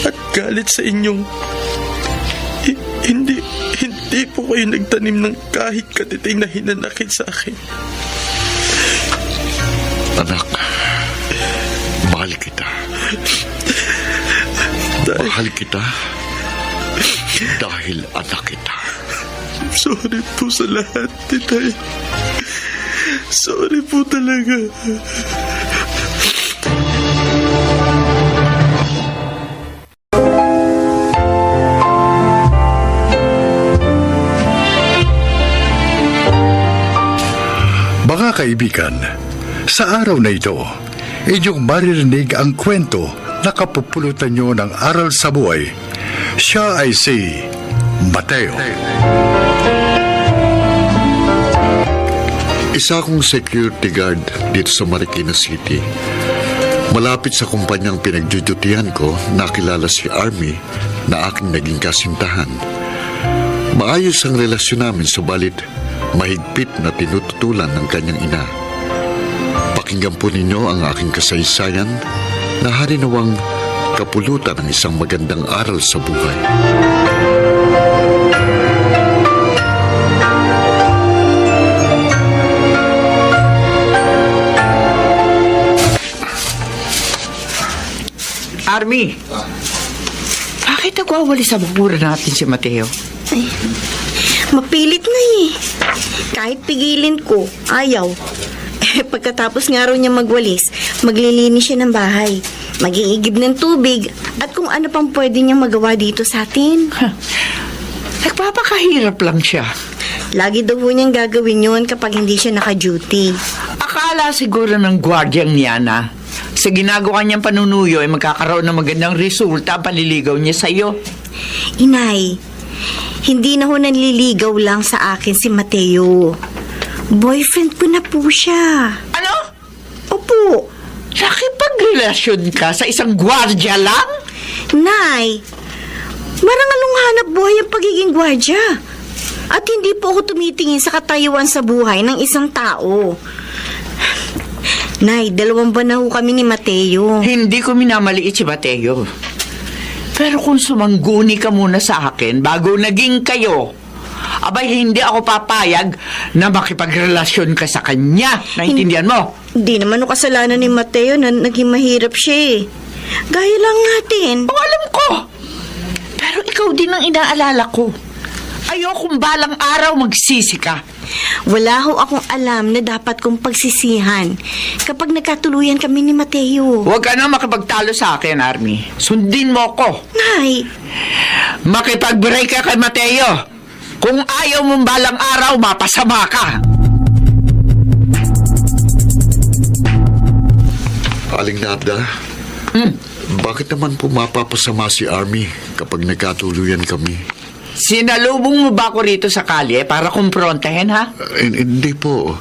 at galit sa inyong hindi po kayo nagtanim ng kahit katiting na hinanakit sa akin. anak, mahal kita. Mahal kita dahil anak kita. Sorry po sa lahat, Titay. Sorry po talaga. Mga kaibigan, sa araw na ito, inyong maririnig ang kwento na kapupulutan nyo ng aral sa buhay. Siya ay si Mateo. Isa akong security guard dito sa Marikina City. Malapit sa kumpanyang pinagdudutihan ko, nakilala si Army na aking naging kasintahan. Maayos ang relasyon namin, subalit mahigpit na tinututulan ng kanyang ina. Pakinggan po ninyo ang aking kasaysayan na harinawang kapulutan ng isang magandang aral sa buhay. Army, bakit nagwawali sa bubura natin si Mateo? Ay, mapilit na eh. Kahit pigilin ko, ayaw. Pagkatapos nga raw niya magwalis, maglilinis siya ng bahay, mag-iigib ng tubig, at kung ano pang pwede niyang magawa dito sa atin. Nagpapakahirap lang siya. Lagi daw po niyang gagawin yun kapag hindi siya naka-duty. Akala siguro ng gwardyang niya na sa ginagawa niyang panunuyo ay magkakaroon ng magandang resulta ang panliligaw niya sa iyo. Inay, hindi na ho nanliligaw lang sa akin si Mateo. Boyfriend ko na po siya. Ano? Opo. Nakipagrelasyon ka sa isang gwardya lang? Nay, marangalong hanap buhay ang pagiging gwardya. At hindi po ako tumitingin sa katayuan sa buhay ng isang tao. Nay, 2 buwan na ho kami ni Mateo. Hindi ko minamaliit si Mateo. Pero kung sumangguni ka muna sa akin bago naging kayo, abay hindi ako papayag na makipagrelasyon ka sa kanya. Naintindihan mo? Hindi naman ho kasalanan ni Mateo na naging mahirap siya eh. Gaya lang natin. Oo, alam ko. Pero ikaw din ang inaalala ko. Ayokong balang araw magsisi ka. Wala ho akong alam na dapat kong pagsisihan kapag nagkatuluyan kami ni Mateo. Huwag ka na makipagtalo sa akin, Army. Sundin mo ko. Nay, Makipag-break ka kay Mateo. Kung ayaw mong balang araw, mapasama ka. Aling Narda, bakit naman po mapapasama si Army kapag nagkatuluyan kami? Sinalubong mo ba ako rito sa kalye para kumprontahin, ha? Hindi po.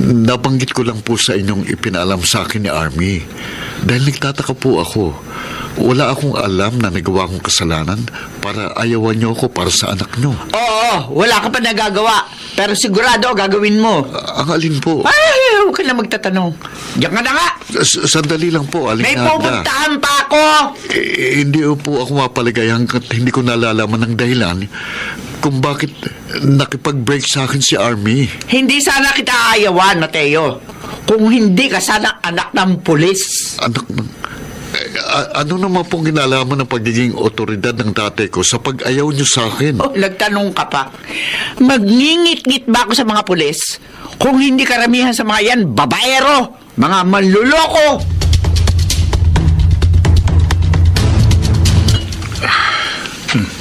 Nabanggit ko lang po sa inyong ipinaalam sa akin ni Army. Dahil nagtataka po ako. Wala akong alam na nagawa kong kasalanan para ayawan niyo ako para sa anak niyo. Oo, wala ka pa nagagawa. Pero sigurado gagawin mo. Ang alin po? Ay, huwag ka na magtatanong. Diyan ka na nga. Sandali lang po, Aling May Narda. pupuntahan pa ako. Hindi po ako mapaligay hanggat hindi ko nalalaman ng dahilan kung bakit nakipag-break sa akin si Army. Hindi sana kita ayawan, Mateo. Kung hindi ka sana anak ng pulis. Anak ng... ano naman pong ginalaman ng pagiging otoridad ng tatay ko sa pag-ayaw niyo sa akin? Oh, nagtanong ka pa. Magngingit-ngit ba ako sa mga pulis? Kung hindi karamihan sa mga yan, babaero, mga manluloko.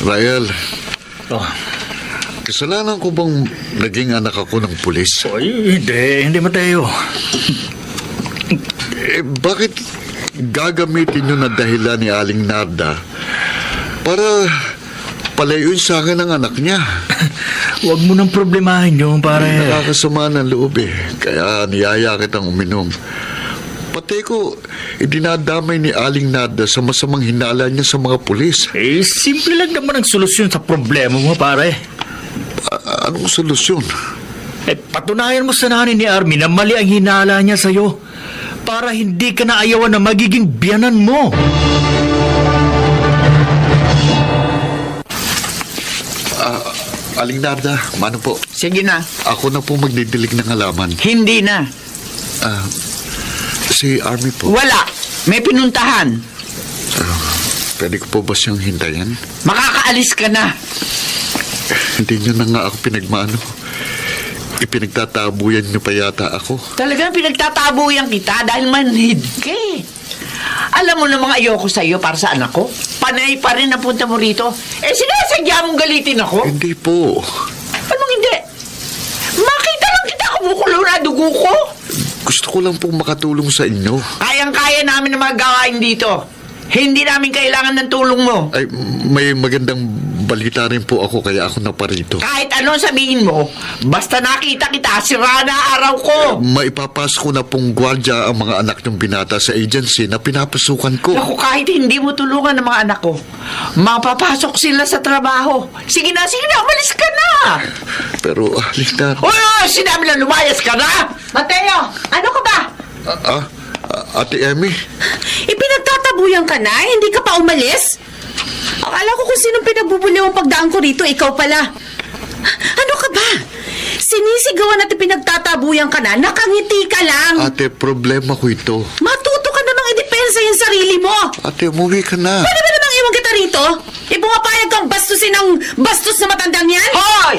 Rael, Oh. kasalanan ko bang naging anak ako ng pulis? Ay, hindi Mateo. Bakit gagamitin nyo na dahilan ni Aling Narda para palayuin sa akin ang anak niya? Huwag mo nang problemahin yun, pare. Nakakasama ng loob kaya niyaya kitang uminom. Pati ko, idinadamay ni Aling Narda sa masamang hinala niya sa mga pulis. Simple lang naman ang solusyon sa problema mo, pare. Anong solusyon? Patunayan mo sa nanay ni Army na mali ang hinala niya sa'yo para hindi ka naayawan na magiging biyanan mo. Aling Narda, mano po? Sige na. Ako na po magdidilig ng halaman. Hindi na. Si Army po. Wala. May pinuntahan. Pwede ko po ba siyang hintayin? Makakaalis ka na. Hindi niyo na nga ako pinagmano. Ipinagtatabuyan niyo pa yata ako. Talagang pinagtatabuyan kita dahil manhid ka eh. Alam mo namang ayoko sa'yo para sa anak ko. Panay pa rin ang punta mo rito. Sinasadya mong galitin ako? Hindi po. Anong hindi? Makita lang kita kumukulo na dugo ko. Gusto ko lang pong makatulong sa inyo. Kayang-kaya namin ang mga gawain dito. Hindi namin kailangan ng tulong mo. Ay, may magandang balita rin po ako kaya ako naparito. Kahit anong sabihin mo, basta nakita kita, sira na araw ko. Maipapasok ko na pong gwardya ang mga anak ng binata sa agency na pinapasukan ko. Naku, kahit hindi mo tulungan ang mga anak ko, mapapasok sila sa trabaho. Sige na, umalis ka na. Pero, Aling Narda... Sinabi na lumayas ka na. Mateo, ano ka ba? Ate Emmy? Ipinagtatabuyan ka na? Hindi ka pa umalis? Akala ko kung sinong pinagbubuliw ang pagdaan ko rito, ikaw pala. Ano ka ba? Sinisigawan at ipinagtatabuyan ka na, nakangiti ka lang. Ate, problema ko ito. Matuto ka namang idepensa yung sarili mo. Ate, umuwi ka na. Pwede ba namang iwan kita rito? Ipumapayag kang bastusin ang bastos na matandang yan? Hoy!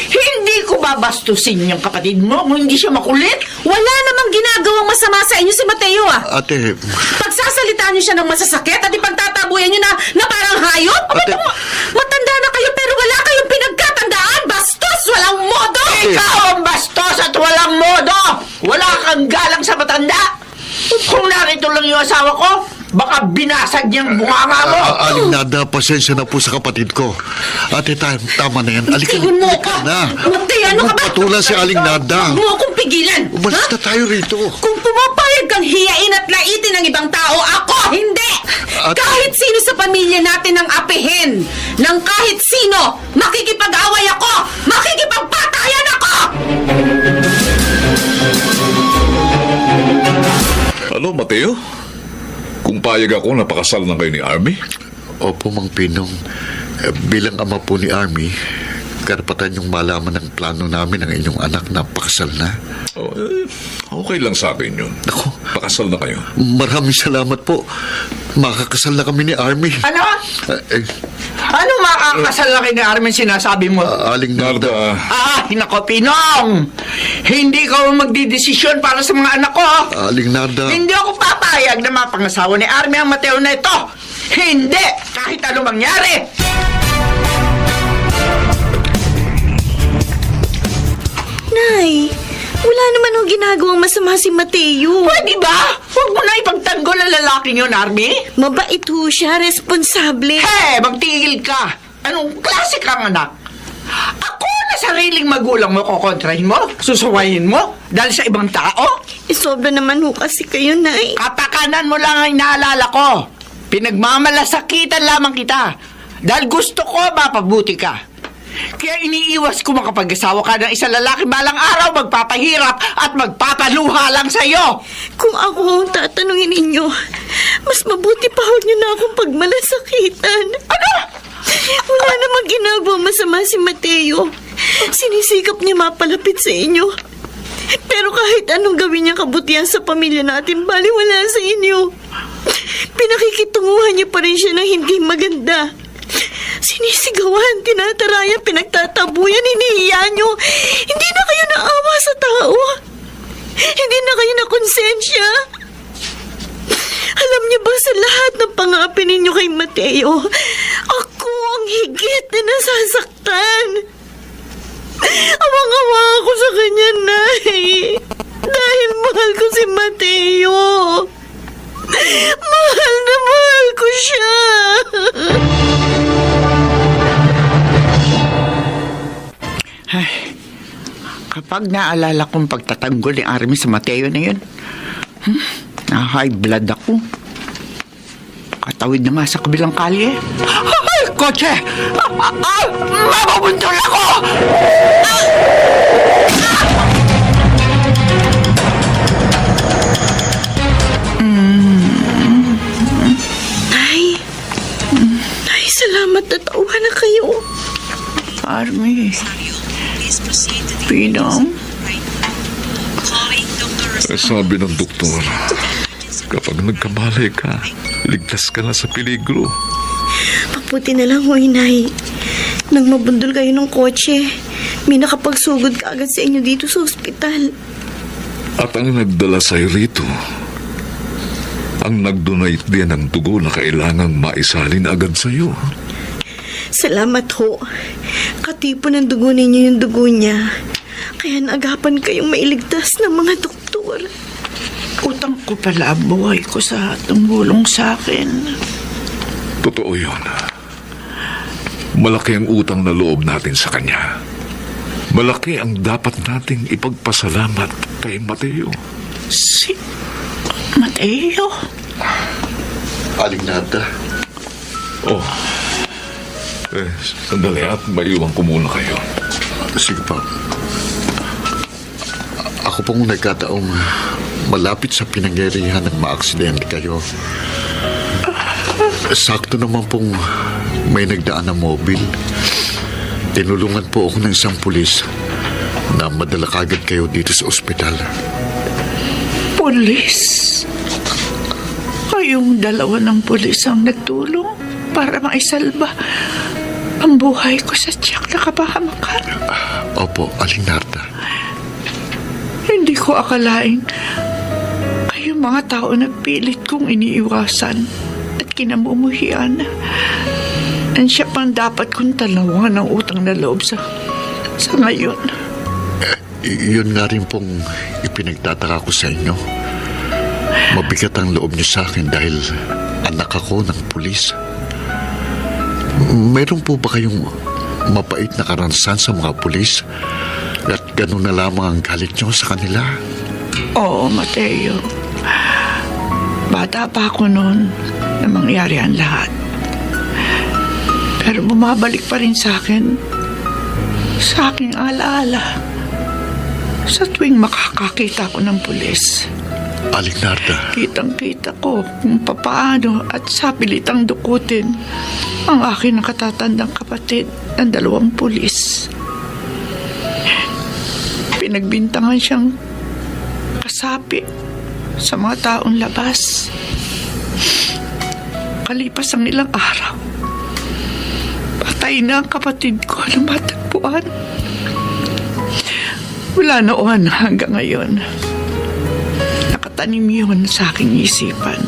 Hindi ko babastusin yung kapatid mo kung hindi siya makulit. Wala namang ginagawang masama sa inyo si Mateo Ate... Pagsasalitaan niyo siya ng masasakit at ipagtatabuyan niyo na parang hayop? Ate... Matanda na kayo pero wala kayong pinagkatandaan. Bastos! Walang modo! Ikaw ang bastos at walang modo! Wala kang galang sa matanda! Kung narito lang yung asawa ko, baka binasag niyang bunganga mo! Aling Narda, pasensya na po sa kapatid ko. Ate, tama na yan. Alika Tingin mo ka ka! na. Matay, ano ka ba? Patula si Aling Narda. Huwag mo akong pigilan! Umalis Ha? na tayo rito. Kung pumapayag kang hiyain at latlaitin ng ibang tao. Ako, hindi! Kahit sino sa pamilya natin ang apihin ng kahit sino, makikipag-away ako! Makikipagpatayan ako! Ano, Mateo? Kung payag ako, napakasal na kayo ni Army? Opo, Mang Pinong. Bilang ama po ni Army, karapatan yung malaman ng plano namin ng inyong anak na pakasal na. Oh, okay lang sa akin yun. Ako, Pakasal na kayo. maraming salamat po. Makakasal na kami ni Army. Ano? Ano makakasal na kay ni Armin sinasabi mo? Aling Narda. Narda, Nako, Pinong! Hindi ka magdidesisyon para sa mga anak ko. Aling Narda. Hindi ako papayag na mapangasawa ni Armin ang Mateo na ito. Hindi! Kahit ano mangyari! Nay, wala naman ang ginagawang masama si Mateo. Pwede ba? Huwag mo na ipagtanggol ang lalaking yun, Army. Mabait ho siya, responsable. Magtigil ka. Anong klase kang anak? Ako na sariling magulang mo kukontrahin mo? Susuwayin mo? Dahil sa ibang tao? Sobra naman ho kasi kayo, Nay. Kapakanan mo lang ang inaalala ko. Pinagmamalasakitan lamang kita. Dahil gusto ko mapabuti ka. Kaya iniiwas ko makapag-asawa ka ng isang lalaki balang araw magpapahirap at magpapaluha lang sa'yo. Kung ako ang tatanungin ninyo, mas mabuti pa huwag niyo na akong pagmalasakitan. Ano? Wala namang ginagawa masama si Mateo. Sinisikap niya mapalapit sa inyo. Pero kahit anong gawin niya kabutihan sa pamilya natin, baliwala sa inyo. Pinakikitunguhan niyo pa rin siya ng hindi maganda. Sinisigawan, tinatarayan, pinagtatabuyan, hinihiya niyo. Hindi na kayo naawa sa tao. Hindi na kayo nakonsensya. Alam niyo ba sa lahat ng pangapi ninyo kay Mateo, ako ang higit na nasasaktan. Awang-awa ako sa kanya, Nay. Dahil mahal ko si Mateo. Mahal na mahal ko siya. Ay, kapag naalala kong pagtatanggol ni Army sa Mateo na yun, na-high blood ako. Katawid na nga sa kabilang kalye. Ay, kotse! Mabubundol ako! Nay, salamat at tauhan na kayo. Army, Pinong, sabi ng doktor, kapag nagkamalay ka, ligtas ka na sa peligro. Mabuti na lang, hoy, Nay. Nang mabundol kayo ng kotse, may nakapagsugod ka agad sa inyo dito sa ospital. At ang nagdala sa'yo rito, ang nag-donate din ng dugo na kailangang maisalin agad sa'yo. Salamat ho. Katipo ng dugo ninyo yung dugo niya. Kaya naagapan kayong mailigtas ng mga doktor. utang ko pala ang buhay ko sa tumulong sa akin. Totoo yun. Malaki ang utang na loob natin sa kanya. Malaki ang dapat nating ipagpasalamat kay Mateo. Si Mateo? Aling Narda. Oh. Sandali at maiwan ko muna kayo. Sige pa. Ako pong nagkataong malapit sa pinangyarihan ng maaksidente kayo. Sakto naman pong may nagdaan na mobil. Tinulungan po ako ng isang pulis na madala kagad kayo dito sa ospital. Pulis? Kayong dalawa ng pulis ang nagtulong para maisalba ang buhay ko sa tiyak na kapahamakan. Opo, Aling Narda. Hindi ko akalaing kayong mga tao na pilit kong iniiwasan at kinamumuhian. Ang siya pang dapat kong talawan ng utang na loob sa ngayon. Yun nga rin pong ipinagtataka ko sa inyo. Mabigat ang loob niyo sa akin dahil anak ako ng pulis. Meron po ba kayong mapait na karanasan sa mga pulis? At ganun na lamang ang galit niyo sa kanila? Oo, Mateo. Bata pa ako noon na mangyari ang lahat. Pero bumabalik pa rin sa aking alaala. Sa tuwing makakakita ko ng pulis, Aling Narda, kitang-kita ko kung papaano at sa pilitang dukutin ang aking nakatatandang kapatid ng 2 pulis. Pinagbintangan siyang kasapi sa mga taong labas. Kalipas ang ilang araw, patay na ang kapatid ko na matagpuan. Wala noon hanggang ngayon. Nakatanim yun sa aking isipan.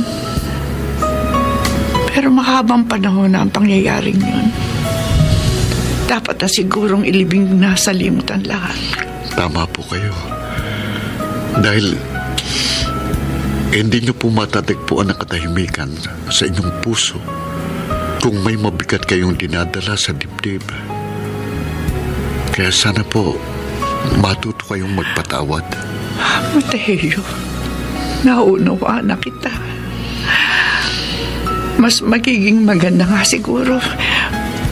Pero mahabang panahon na ang pangyayaring yun. Dapat na sigurong ilibing na sa limutan lahat. tama po kayo. Dahil hindi niyo po matatagpuan ang katahimikan sa inyong puso kung may mabigat kayong dinadala sa dibdib. Kaya sana po matuto kayong magpatawad. Mateo, naunawaan na kita. Mas magiging maganda nga siguro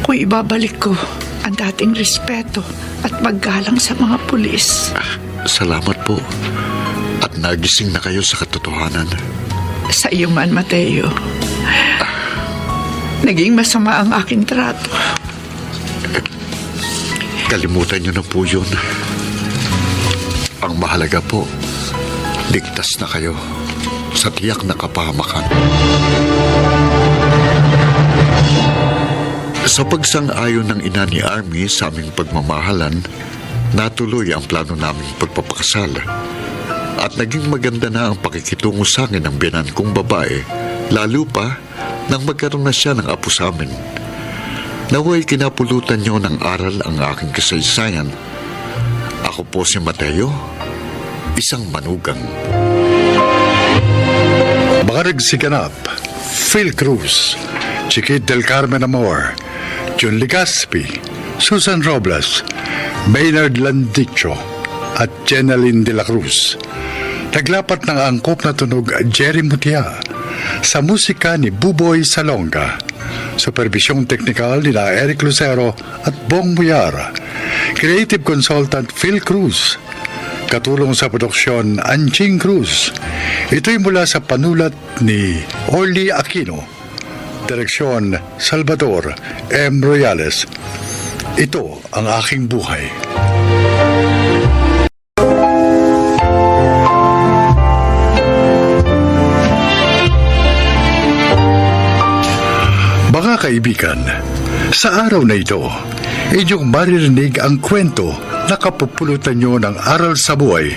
kung ibabalik ko ang dating respeto at paggalang sa mga pulis. Salamat po. At nagising na kayo sa katotohanan. Sa iyo man, Mateo. Naging masama ang aking trato. Kalimutan niyo na po yun. Ang mahalaga po, ligtas na kayo sa tiyak na kapahamakan. Sa pagsang-ayon ng ina ni Army sa aming pagmamahalan, natuloy ang plano naming pagpapakasal. At naging maganda na ang pakikitungo sa akin ng biyanan kong babae, lalo pa nang magkaroon na siya ng apo sa amin. Naway kinapulutan niyo ng aral ang aking kasaysayan. Ako po si Mateo, isang manugang. Mga nagsiganap, Phil Cruz, Chiquit del Carmen Amor, John Legaspi, Susan Robles, Maynard Landicho, at Jeneline de la Cruz. Naglapat ng angkop na tunog Jerry Mutia sa musika ni Buboy Salonga. Supervisyong teknikal nila Eric Lucero at Bong Muyara. Creative consultant Phil Cruz. Katulong sa produksyon Anching Cruz. Ito'y mula sa panulat ni Orly Aquino. Direksyon Salvador M. Royales. Ito ang aking buhay. Mga kaibigan, sa araw na ito, inyong maririnig ang kwento na kapupulutan nyo ng aral sa buhay.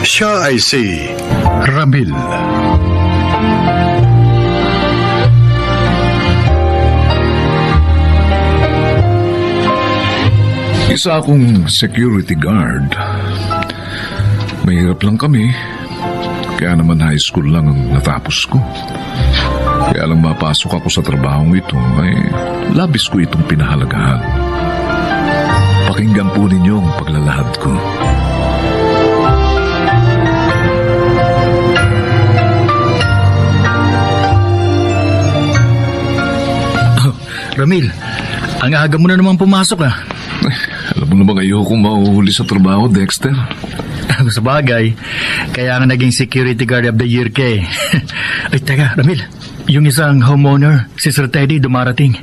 Siya ay si Ramil. Isa akong security guard. Mahirap lang kami. Kaya naman high school lang ang natapos ko. Kaya lang mapasok ako sa trabahong ito ay labis ko itong pinahalagahan. Pakinggan po ninyo ang paglalahad ko. Ramil, ang aga mo na naman pumasok ah. Alam mo naman ayokong mauhuli sa trabaho, Dexter. Sa bagay, kaya nga naging security guard of the year ka eh. Ay, teka, Ramil, yung isang homeowner, si Sir Teddy, dumarating.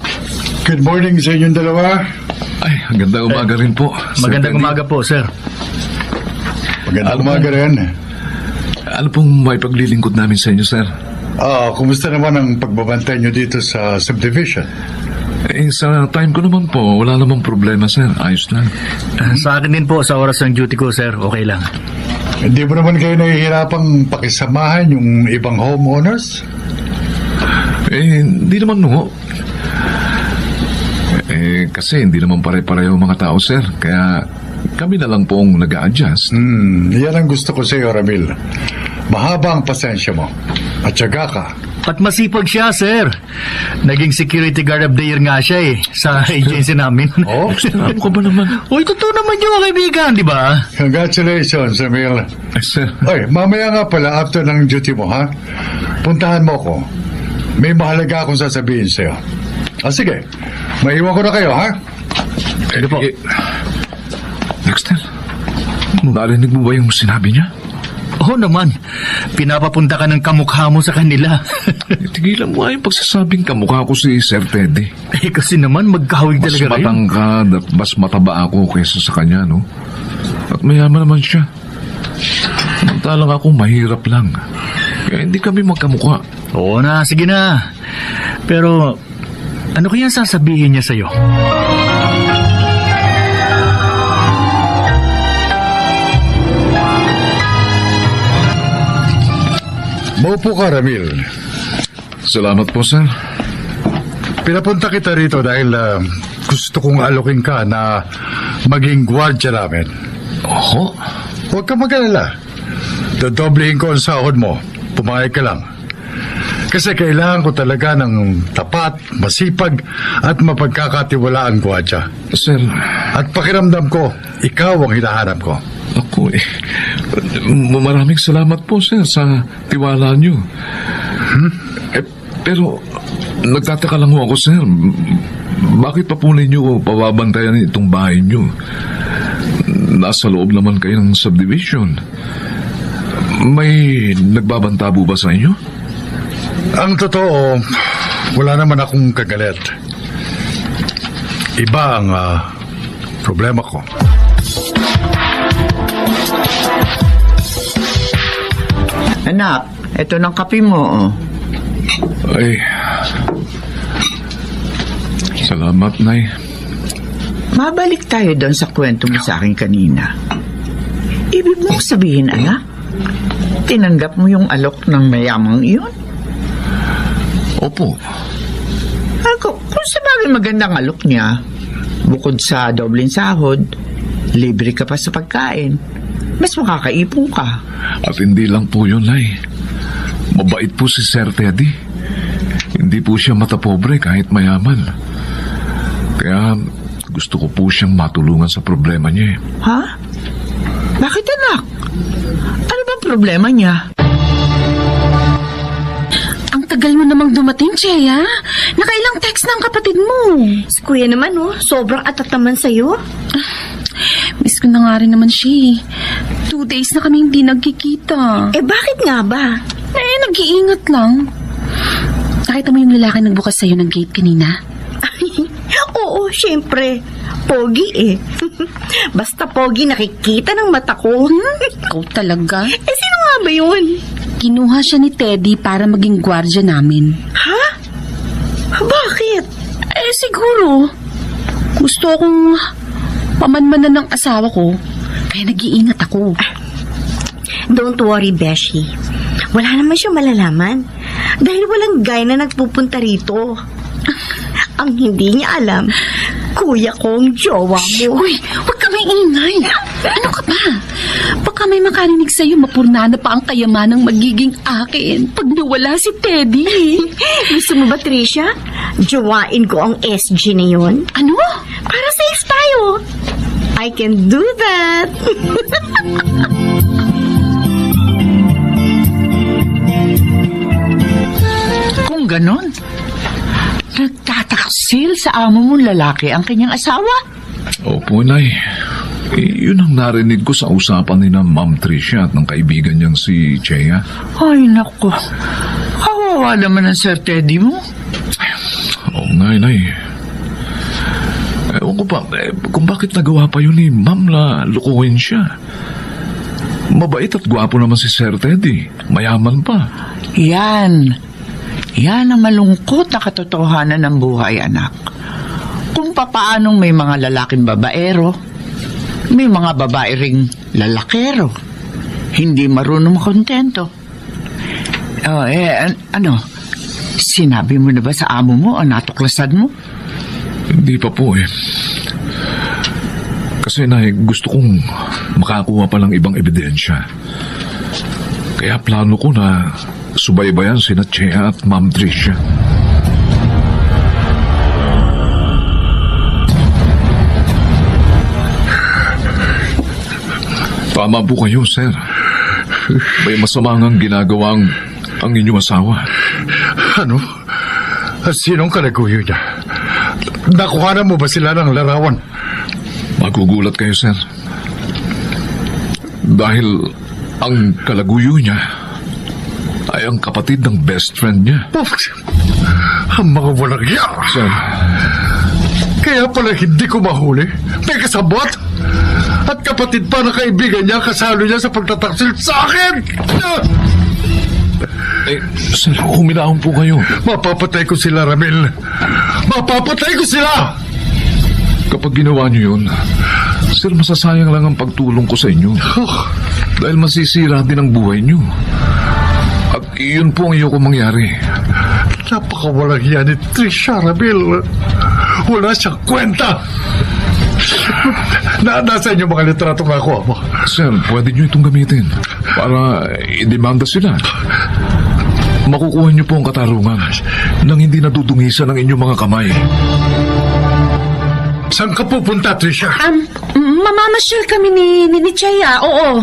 Good morning sa inyong dalawa. Ay, magandang umaga rin po. Magandang umaga po, sir. Magandang umaga rin. Ano pong may paglilingkod namin sa inyo, sir? Kumusta naman ang pagbabantay nyo dito sa subdivision? Sa time ko naman po, wala namang problema, sir. Ayos lang. Sa akin din po, sa oras ng duty ko, sir, okay lang. Hindi mo naman kayo nahihirapang pakisamahan yung ibang homeowners? Hindi naman no. Kasi hindi naman pare-pareho mga tao, sir. Kaya kami na lang pong nag-a-adjust. Yan ang gusto ko sa iyo, Ramil. Mahaba ang pasensya mo. At syaga ka. At masipag siya, sir. Naging security guard of the year nga siya sa agency namin. Oh, Ano ka ba naman? Uy, totoo naman yung mga kaibigan, di ba? congratulations, Emil. Sir, Oy, mamaya nga pala, after ng duty mo, ha? Puntahan mo ko. May mahalaga akong sasabihin sa'yo. Sige. Maiwan ko na kayo, ha? Ano po? Dexter, narinig mo ba yung sinabi niya? Oo naman. Pinapapunta ka ng kamukha mo sa kanila. Tigilan mo nga yung pagsasabing kamukha ko si Sir Teddy. Kasi naman magkahawig Mas talaga kayo. matangkad at mas mataba ako kaysa sa kanya, no? At mayaman naman siya. Samantalang ako mahirap lang. Kaya hindi kami magkamukha. Oo na, sige na. Pero, ano kaya sasabihin niya sa'yo? Maupo ka, Ramil. Salamat po, sir. Pinapunta kita rito dahil gusto kong alokin ka na maging gwardya namin. Oho. Huwag ka mag-alala. Dodoblehin ko ang sahod mo. Pumayag ka lang. Kasi kailangan ko talaga ng tapat, masipag at mapagkakatiwalaang gwardya. Sir, At pakiramdam ko, ikaw ang hinahanap ko. ako maraming salamat po, sir, sa tiwala niyo. Pero, nagtataka lang ho ako, sir. Bakit pa po ninyo pababantayan itong bahay niyo? Nasa loob naman kayo ng subdivision. May nagbabanta po ba sa inyo? Ang totoo, wala naman akong kagalit. Iba ang problema ko. Anak, ito ng kape mo, oh. Ay, salamat, Nay. Mabalik tayo doon sa kwento mo sa akin kanina. Ibig mong sabihin, anak, tinanggap mo yung alok ng mayamang iyon? Opo. Kung sabagay magandang alok niya, bukod sa dobleng sahod, libre ka pa sa pagkain, mas makakaipon ka. At hindi lang po yun, Nay. Mabait po si Sir Teddy. Hindi po siya matapobre kahit mayaman. Kaya gusto ko po siyang matulungan sa problema niya. Ha? Bakit, anak? Ano bang problema niya? Ang tagal mo namang dumating, Cheya. Nakailang text ng kapatid mo. Si Kuya naman, sobrang atat naman sa'yo. Miss ko na nga rin naman siya. 2 days na kami hindi nagkikita. Bakit nga ba? Nag-iingat lang. Nakita mo yung lalaki nagbukas sa'yo ng gate kanina? Oo, syempre. Pogi Basta pogi nakikita ng mata ko. Ikaw talaga? Sino nga ba yun? Kinuha siya ni Teddy para maging gwardya namin. Ha? Bakit? Siguro. Gusto akong pamanmanan ng asawa ko. Kaya nag-iingat ako. Don't worry, Beshi. Wala naman siya malalaman. Dahil walang guy na nagpupunta rito. Ang hindi niya alam, kuya kong jowa mo. Uy, huwag ka maingay. Ano ka ba? Baka may makarinig sa'yo, mapurnana pa ang kayamanang magiging akin pag nawala si Teddy. Gusto mo ba, Tricia? Jowain ko ang SG na yun. Ano? Para safe tayo. I can do that. Kung ganon, nagtataksil sa amo mong lalaki ang kanyang asawa? Opo, Nay. Yun ang narinig ko sa usapan ni na Ma'am Tricia at ng kaibigan niyang si Cheya. Ay, naku. Kawawa naman ang Sir Teddy mo. Oo nga, Nay. Ewan ko pa, kung bakit nagawa pa yun ni Ma'am na lukuhin siya. Mabait at gwapo naman si Sir Teddy. Mayaman pa. Yan ang malungkot na katotohanan ng buhay, anak. Kung papaanong may mga lalaking babaero, may mga babae ring lalakero. Hindi marunong makontento. Ano? Sinabi mo na ba sa amo mo o natuklasan mo? Hindi pa po eh. Kasi, Nay, gusto kong makakuha pa ng ibang ebidensya. Kaya plano ko na subaybayan sina Chea at Ma'am Tricia. Tama po kayo, sir. May masama ngang ginagawa ang inyong asawa. Ano? Sinong kalaguyo niya? Nakuha na mo ba sila ng larawan? Magugulat kayo, sir. Dahil ang kalaguyo niya ay ang kapatid ng best friend niya. Ang mga walang iya! Sir, Kaya pala hindi ko mahuli. May kasabot! At kapatid pa na kaibigan niya kasalo niya sa pagtataksil sa akin! sir, huminahon po kayo. Mapapatay ko sila, Ramil. Mapapatay ko sila! Kapag ginawa niyo yun, sir, masasayang lang ang pagtulong ko sa inyo. Dahil masisira din ang buhay niyo. At iyon po ang ayoko mangyari. Napakawalang yan ni Tricia, Ramil. Wala siyang kwenta. Nasaan yung mga litratong nakuha mo? Sir, pwede niyo itong gamitin para idemanda sila. Makukuha niyo po ang katarungan nang hindi nadudungisan ang inyong mga kamay. Saan ka pupunta, Tricia? Mamamasyal kami ni Chea, oo.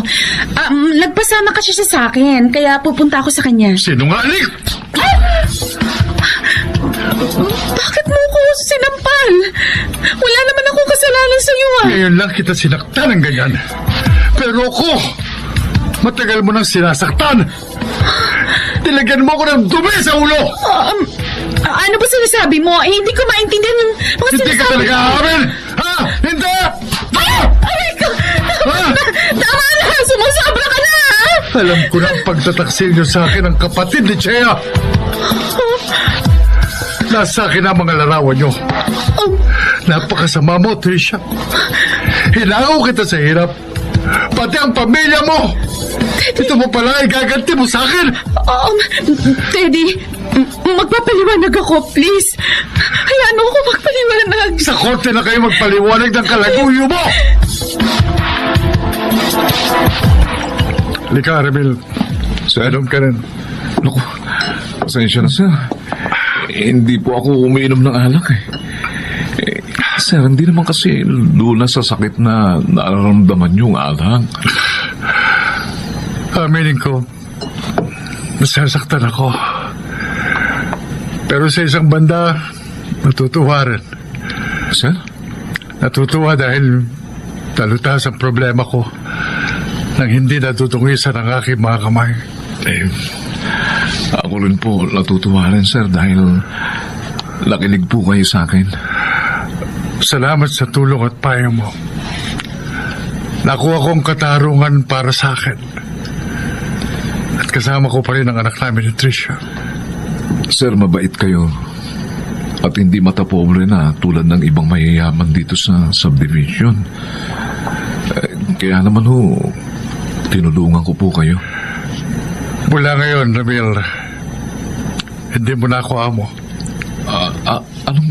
Nagpasama kasi siya sa akin, kaya pupunta ako sa kanya. Sinungaling! Bakit mo ko sinampal? Wala naman akong kasalanan sa iyo, ah. Ngayon lang kita sinaktan ng ganyan. Pero ako, matagal mo nang sinasaktan. Nilagyan mo ko ng dumi sa ulo! Ano ba sinasabi mo? Hindi ko maintindihan yung mga Hindi ka sinasabi talaga mo. amin! Ha? Hindi! Aray ko! Tama na! Sumusobra ka na, ha? Alam ko na ang pagtataksil niyo sa akin ang kapatid ni Chea. Nasa akin ang mga larawan niyo. Napakasama mo, Tricia. Hinangaw kita sa hirap. Pati ang pamilya mo. Ito mo pala ay gaganti mo sa akin. Teddy, magpapaliwanag ako, please. Hayaan mo ako magpaliwanag. Sa korte na kayo magpaliwanag ng kalaguyo mo. Lika, Ramil. Sadom ka rin. Naku, pasensya na, sir. Hindi po ako umiinom ng alak, eh. Sir, hindi naman kasi lula sa sakit na nararamdaman yung alak. Aminin ko, nasasaktan ako. Pero sa isang banda, natutuwa rin. Sir? Natutuwa dahil talutas ang problema ko nang hindi natutungisan ang aking mga kamay. Ako rin po natutuwa rin, sir, dahil nakinig po kayo sa akin. Salamat sa tulong at payo mo. Nakuha kong katarungan para sa akin. At kasama ko pa rin ang anak namin ni Tricia. Sir, mabait kayo. At hindi matapobre na tulad ng ibang mayayaman dito sa subdivision. Kaya naman ho, tinulungan ko po kayo. Mula ngayon, Ramil, hindi mo na ako amo. Anong...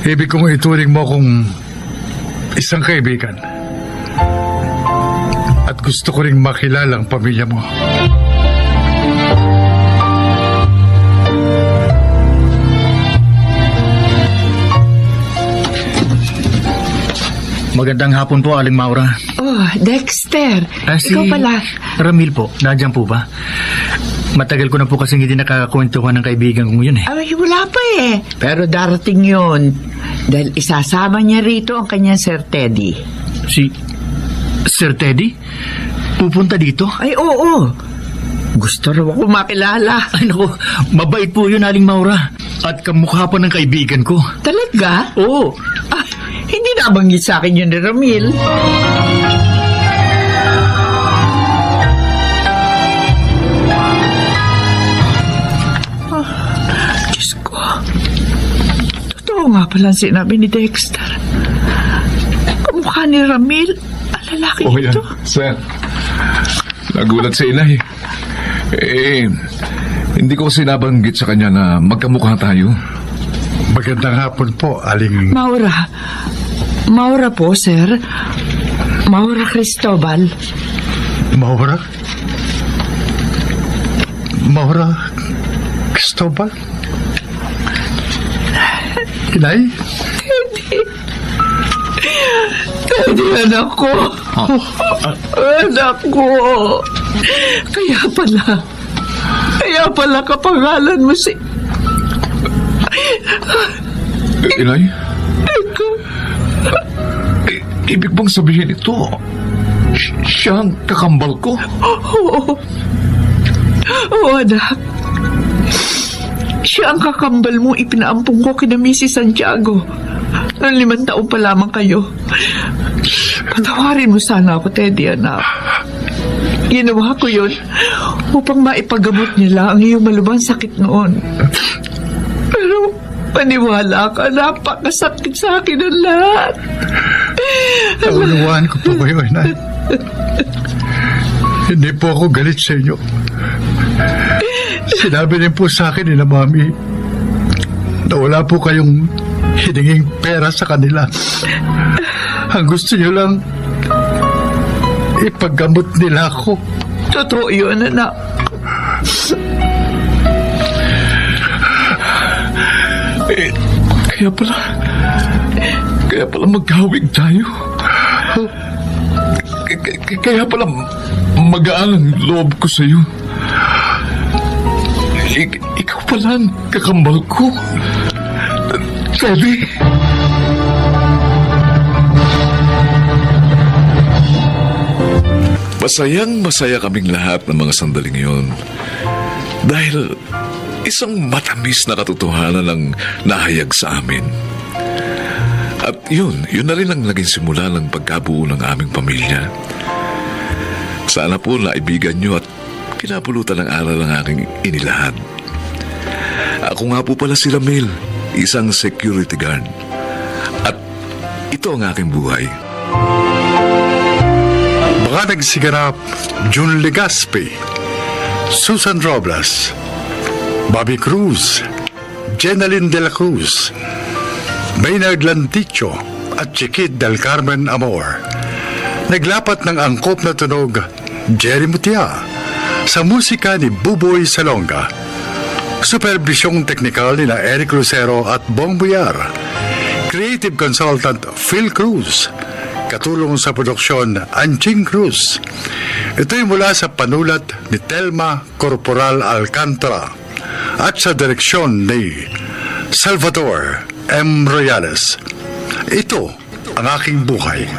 Ibig kong ituring mo kung isang kaibigan. At gusto ko ring makilala ang pamilya mo. Magandang hapon po, Aling Maura. Oh, Dexter. Si Ikaw pala. Ramil po, nandiyan po ba? Matagal ko na po kasi hindi nakakakwentuhan ng kaibigan kong yun, eh. Ay, wala pa eh. Pero darating yun. Dahil isasama niya rito ang kanyang Sir Teddy. Si Sir Teddy? Pupunta dito? Ay, oo. Gusto raw ako makilala. Ay, naku, mabait po yun, Aling Maura. At kamukha pa ng kaibigan ko. Talaga? Oo. Hindi nabanggit sa akin yun ni Ramil. Diyos ko. Totoo nga pala ang sinabi ni Dexter. Kamukha ni Ramil. Ang lalaki yan, ito. sir. Nagulat sa inay. Hindi ko sinabanggit sa kanya na magkamukha tayo. Magandang hapon po, Aling... Maura. Maura po, sir. Maura Cristobal. Maura? Maura Cristobal? Inay? Teddy, anak ko. Anak ko. Kaya pala kapangalan mo si... Inay? Ibig bang sabihin ito? Siya ang kakambal ko? Oo, anak. Siya ang kakambal mo ipinaampong ko kina Mrs. Santiago. Ang 5 taon pa lamang kayo. Patawarin mo sana ako, Teddy, anak. Ginawa ko yun upang maipagamot nila ang iyong malubhang sakit noon. Pero paniwala ka, napakasakit sa akin ang lahat. Naunawaan ko po kayo, Inay. Hindi po ako galit sa inyo. Sinabi din po sa akin ni Mami na wala po kayong hininging pera sa kanila. Ang gusto niyo lang ipaggamot nila ako. Totoo yun, anak. Kaya pala maghawig tayo. Kaya pala magaan ang loob ko sa'yo. Ikaw pala ang kakambal ko. Teddy. Masayang-masaya kaming lahat ng mga sandaling yun. Dahil isang matamis na katotohanan ang nahayag sa amin. At yun na rin ang naging simula ng pagkabuo ng aming pamilya. Sana po naibigan nyo at pinapulutan ng aral ang aking inilahad. Ako nga po pala si Ramil, isang security guard. At ito ang aking buhay. Mga nagsiganap, June Legaspi, Susan Robles, Bobby Cruz, Jenaline de la Cruz, Maynard Lanticho at Chiquit del Carmen Amor. Naglapat ng angkop na tunog, Jerry Mutia, sa musika ni Buboy Salonga. Supervisyong teknikal ni na Eric Lucero at Bong Buyar. Creative consultant Phil Cruz. Katulong sa produksyon, Anching Cruz. Ito'y mula sa panulat ni Telma Corporal Alcantara at sa direksyon ni Salvador M. Royales. Ito ang aking buhay.